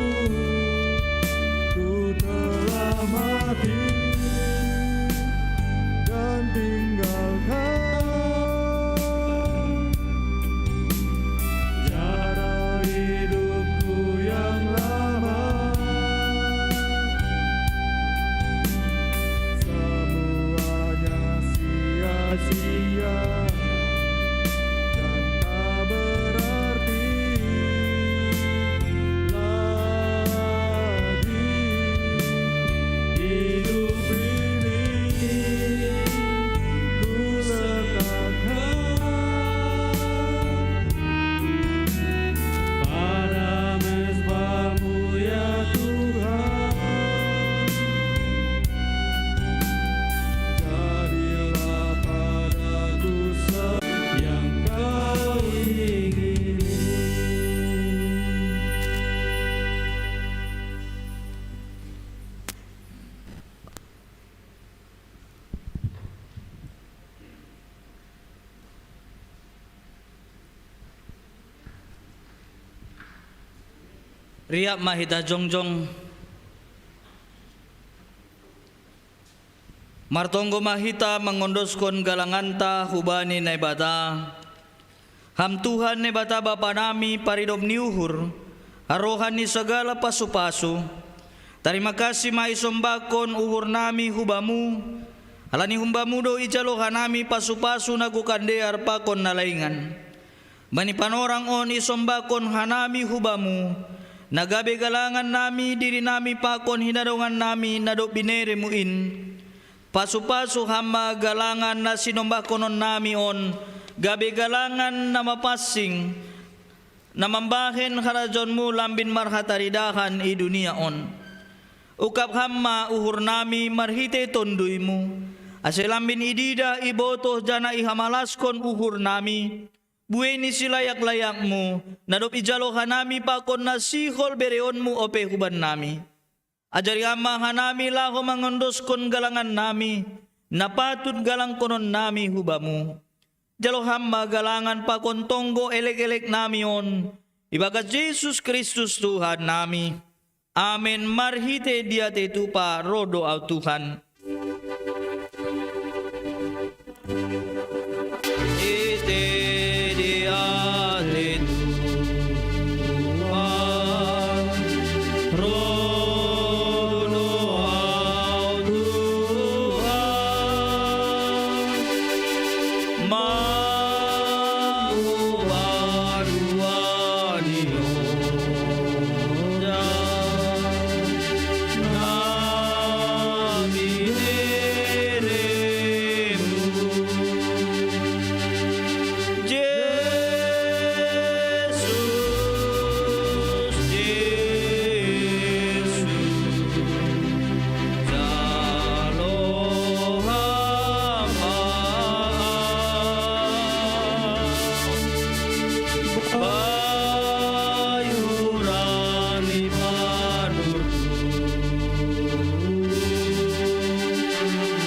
ku telah mati dan tinggalkan cara hidupku yang lama. Semuanya sia-sia dan tak berarti lagi. Hidup ini ku letakkan pada mezbamu, ya Tuhan. Jadilah padaku se-, yang kau ingini. Riap ma hita jongjong. Martonggo ma hita mangondoskon galanganta hubani Naibata. Ham Tuhan Naibata Bapa nami, paridop ni uhur, harohan ni sagala pasu-pasu, tarima kasih ma isombahkon uhur nami hu Bamu, halani hum Bamu do ijalo hanami pasu-pasu na gokan dear pakon na laingan. Bani panorang on isombahkon hanami hu Bamu, na gabe galangan nami, diri nami pakon hinadongan nami na dob binereMu in. Pasu-pasu Ham ma galangan na sinombahkonon nami on, gabe galangan na mapansing, na mambahen harajaonMu lambin marhataridahan i dunia on. Ungkap Ham ma uhur nami marhitei TonduyMu, ase lambin ididah, ibotoh janah ihamalaskon uhur nami, buei ni silayak-layakMu, na dob ijalo hanami pakon na sihol bereonMu ope huban nami. Ajari Ham ma hanami laho mangondoskon galangan nami, na patut galangkonon nami hu Bamu. Jalo Ham ma galangan pakon tonggo elek-elek nami on, ibagas Jesus Kristus Tuhan nami. Amen. Marhitei diatei tupa ro do Ahu, Tuhan. Ite diatei tupa ro do Ahu, Tuhan, mangubah dua ni oja na binereMu. Jesus, Jesus, jalo Ham ma ahu, bayuran ni panurku,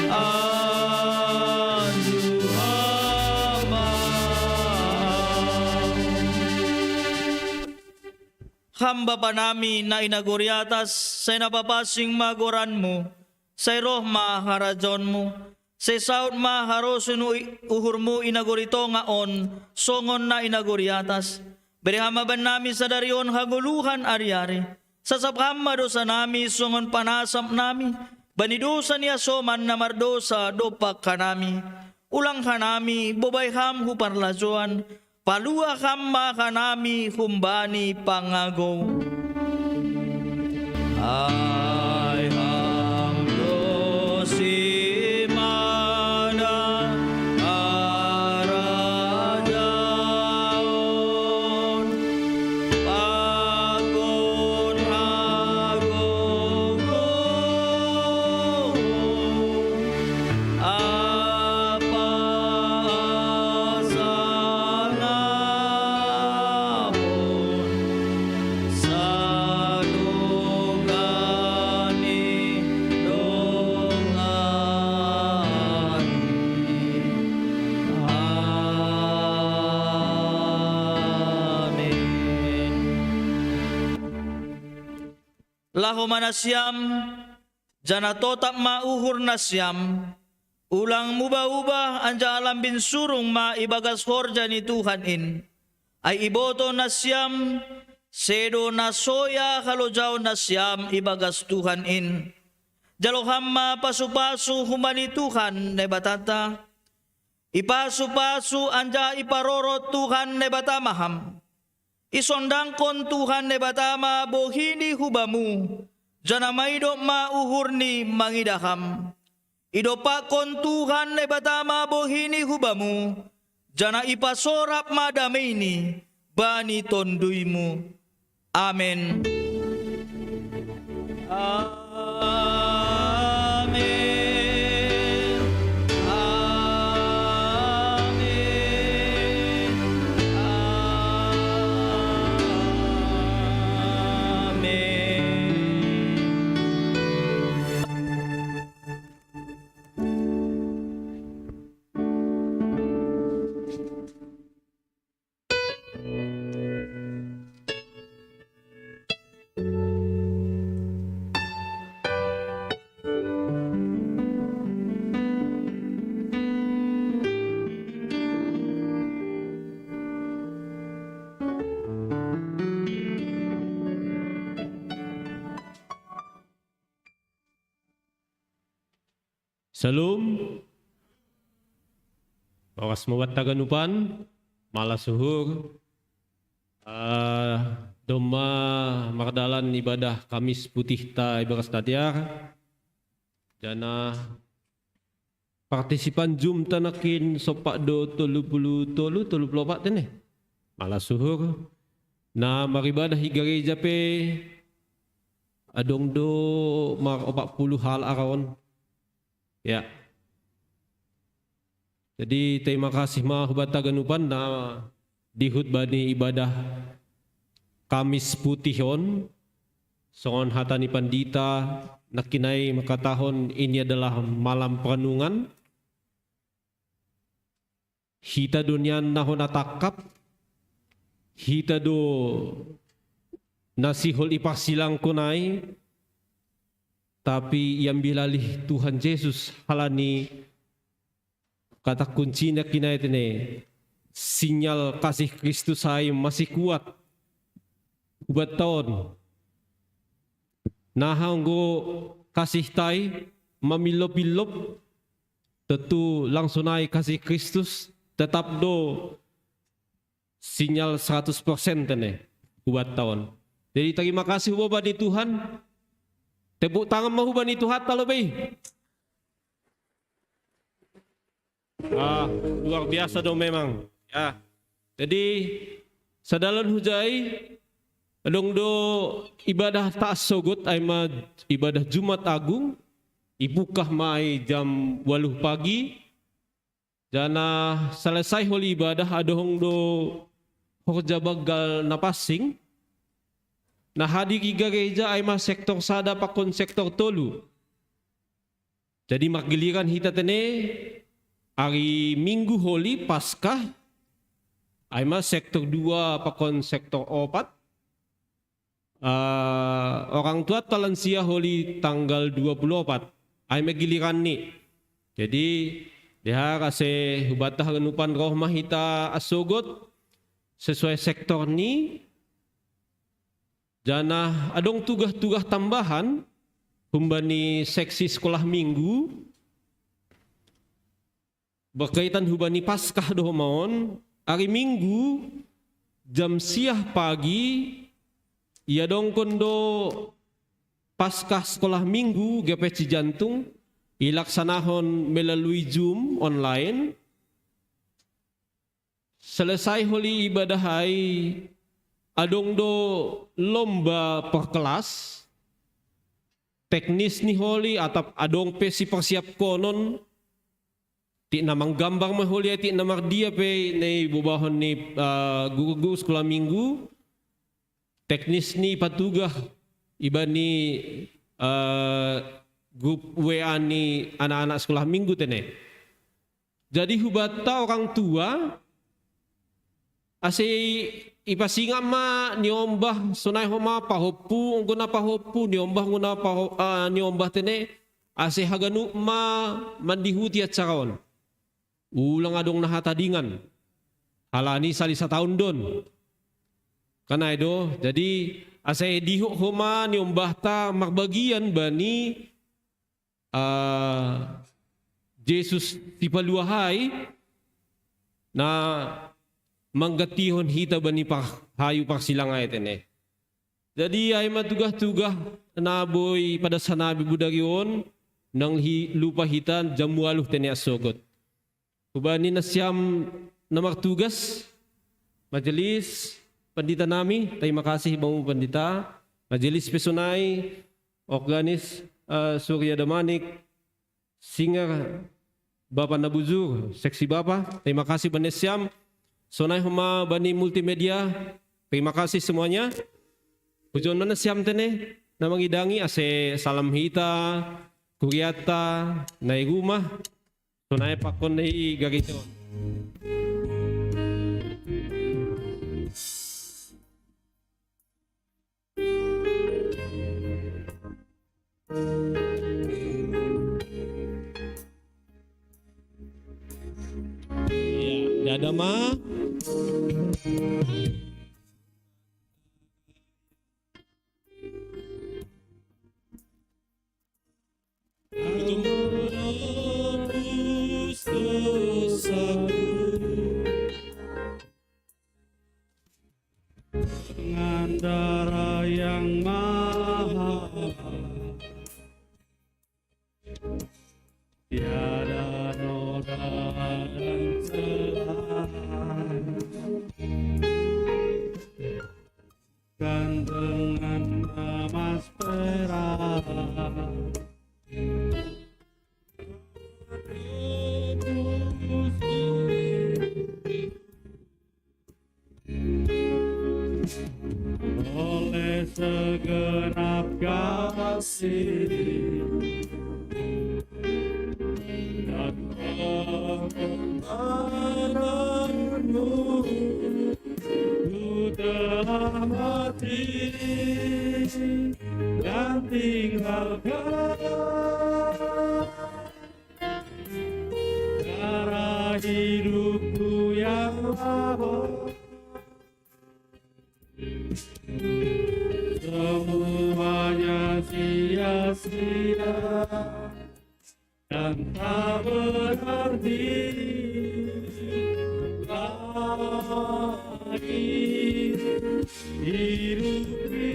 anju Ham ma ahu. Ham Bapa nami na i nagori atas, sai na papansing ma goranMu, sai roh ma harajaonMu, sai saud ma harosuh ni uhurMu i nagori tonga on, songon na i nagori atas. Bere Ham ma bannami sadari on hagoluhan ari-ari. Sasap Ham ma dousa nami songon panasap nami bani dousa ni hasoman na mardousa dompak hanami. Ulang hanami bobai Ham hu parlajouan, palua Ham ma hanami humbani pangagou. Ai Ham do simada harajaon, pakon hagogoon, ampa asa nahor sadokah Laho ma nasiam, janah totap ma uhur nasiam, ulang mubah-ubah anjaha lambin surung ma ibagas horja ni Tuhan in. Ai ibotoh nasiam, sedo na so ia halojaon nasiam ibagas Tuhan in. Jalo ham ma pasu-pasu humbani Tuhan Naibatanta. Ipasu-pasu anjaha iparorot Tuhan Naibata ma ham. Isondangkon Tuhan Naibata ma bohini hubamu, janah maidop ma uhurni mangidah ham. Idompakkon Tuhan Naibata ma bohini hubamu, janah ipasorap ma dameini bani tonduymu. Amen. Amen. Amen. Amen. Syalom. Horas ma banta haganupan, malas uhur. Ah, domma mardalan ibadah Kamis putihta ibagas na dear. Janah partisipan Zoomta nangkin sompat do tolu puluh tolu, tolu puluh opat tene. Malas uhur. Na maribadah i gareja pe adong do mar opat puluh halak ara on. Ya. Jadi, terima kasih ma hubanta haganupan na dihut bani ibadah Kamis putih on, songon hata ni pandita, nangkin ai mangkatahon ini adalah malam perenungan. Hita do nian na hona tangkap, hita do na sihol iparsilangkon ai, tapi iambil alih Tuhan Jesus halani kata kuncina kinai tene, sinyal kasih Kristus ai masih kuat. Hubanta on. Naha anggo kasihta i mamillop-illop, tontu langsung ai kasih Kristus tetap do sinyal seratus persen tene hubanta on. Jadi terima kasih hubani Tuhan. Tepuk tangan ma hubani Tuhanta lobei. Ah, luar biasa do memang. Ya. Jadi sadalan hujai, adong do ibadah ta sogot, ai ma ibadah Jumat Agung, ibukah ma ai jam ualuh pagi, janah selesai holi ibadah adong do horja banggal na pansing, na hadir i gareja ai ma sektor sada pakon sektor tolu. Jadi margiliran hita tene, ari Minggu holi Paskah, ai ma sektor dua pakon sektor opat, eh, orang tua atau lansia holi tanggal dua puluh opat, ai ma giliran ni. Jadi, dear ase hubanta haganupan roh ma hita asogot, sesuai sektor ni, janah adong tugah-tugah tambahan, humbani seksi sekolah minggu, berkaitan hubani Paskah do homa on, ari Minggu, jam siah pagi, iadongkon do Paskah sekolah minggu, G P C Jantung, ilaksanahon melalui Zoom online. Selesai holi ibadah ai, adong do lomba per kelas, teknis ni holi atap adong pe sipersiapkonon, tik na manggambar ma holi ai, tik na mardia pe na ibobahon ni, eh, guru-guru sekolah minggu, teknis ni patugah ibani, eh, grup W A ni anak-anak sekolah minggu tene. Jadi hubanta orang tua, ase ipasinga ma niombah sonai homa pahompu, anggo na pahompu, niombah anggo na paho-, ah, niombah tene, ase haganup ma mandihuti acara on. Ulang adong na hatadingan. Halani sali sataon do on. Kan ai do, jadi ase dihut homa niombahta marbagian bani, ah, Jesus Sipaluahai na manggantihon hita bani par-, hayu parsilang ai tene. Jadi ai ma tugah-tugah na boi padas hanami bodari on, ndang hi-, lupa hita jam ualuh tene ansogot. Hubani nasiam na martugas, majelis, pandita nami, tarima kasih bamu pandita, majelis pe sonai, organis, eh, Surya Damanik, singer Bapa na bujur, seksi Bapa, tarima kasih bani nasiam, sonai homa bani multimedia, terima kasih semuanya. Pujon ma nasiam tene, na mangidangi ase salam hita, kurianta, na i rumah, sonai pakon na i gareja on. Ya, dada ma. Dengan darah yang mahal, tiada noda dan celah. Kan dengan emas perak. Oleh segenap kasih dan pengorbananmu, ku telah mati dan tinggalkan cara hidupku yang lama. Semuanya sia-sia dan tak berarti lagi hidup ini.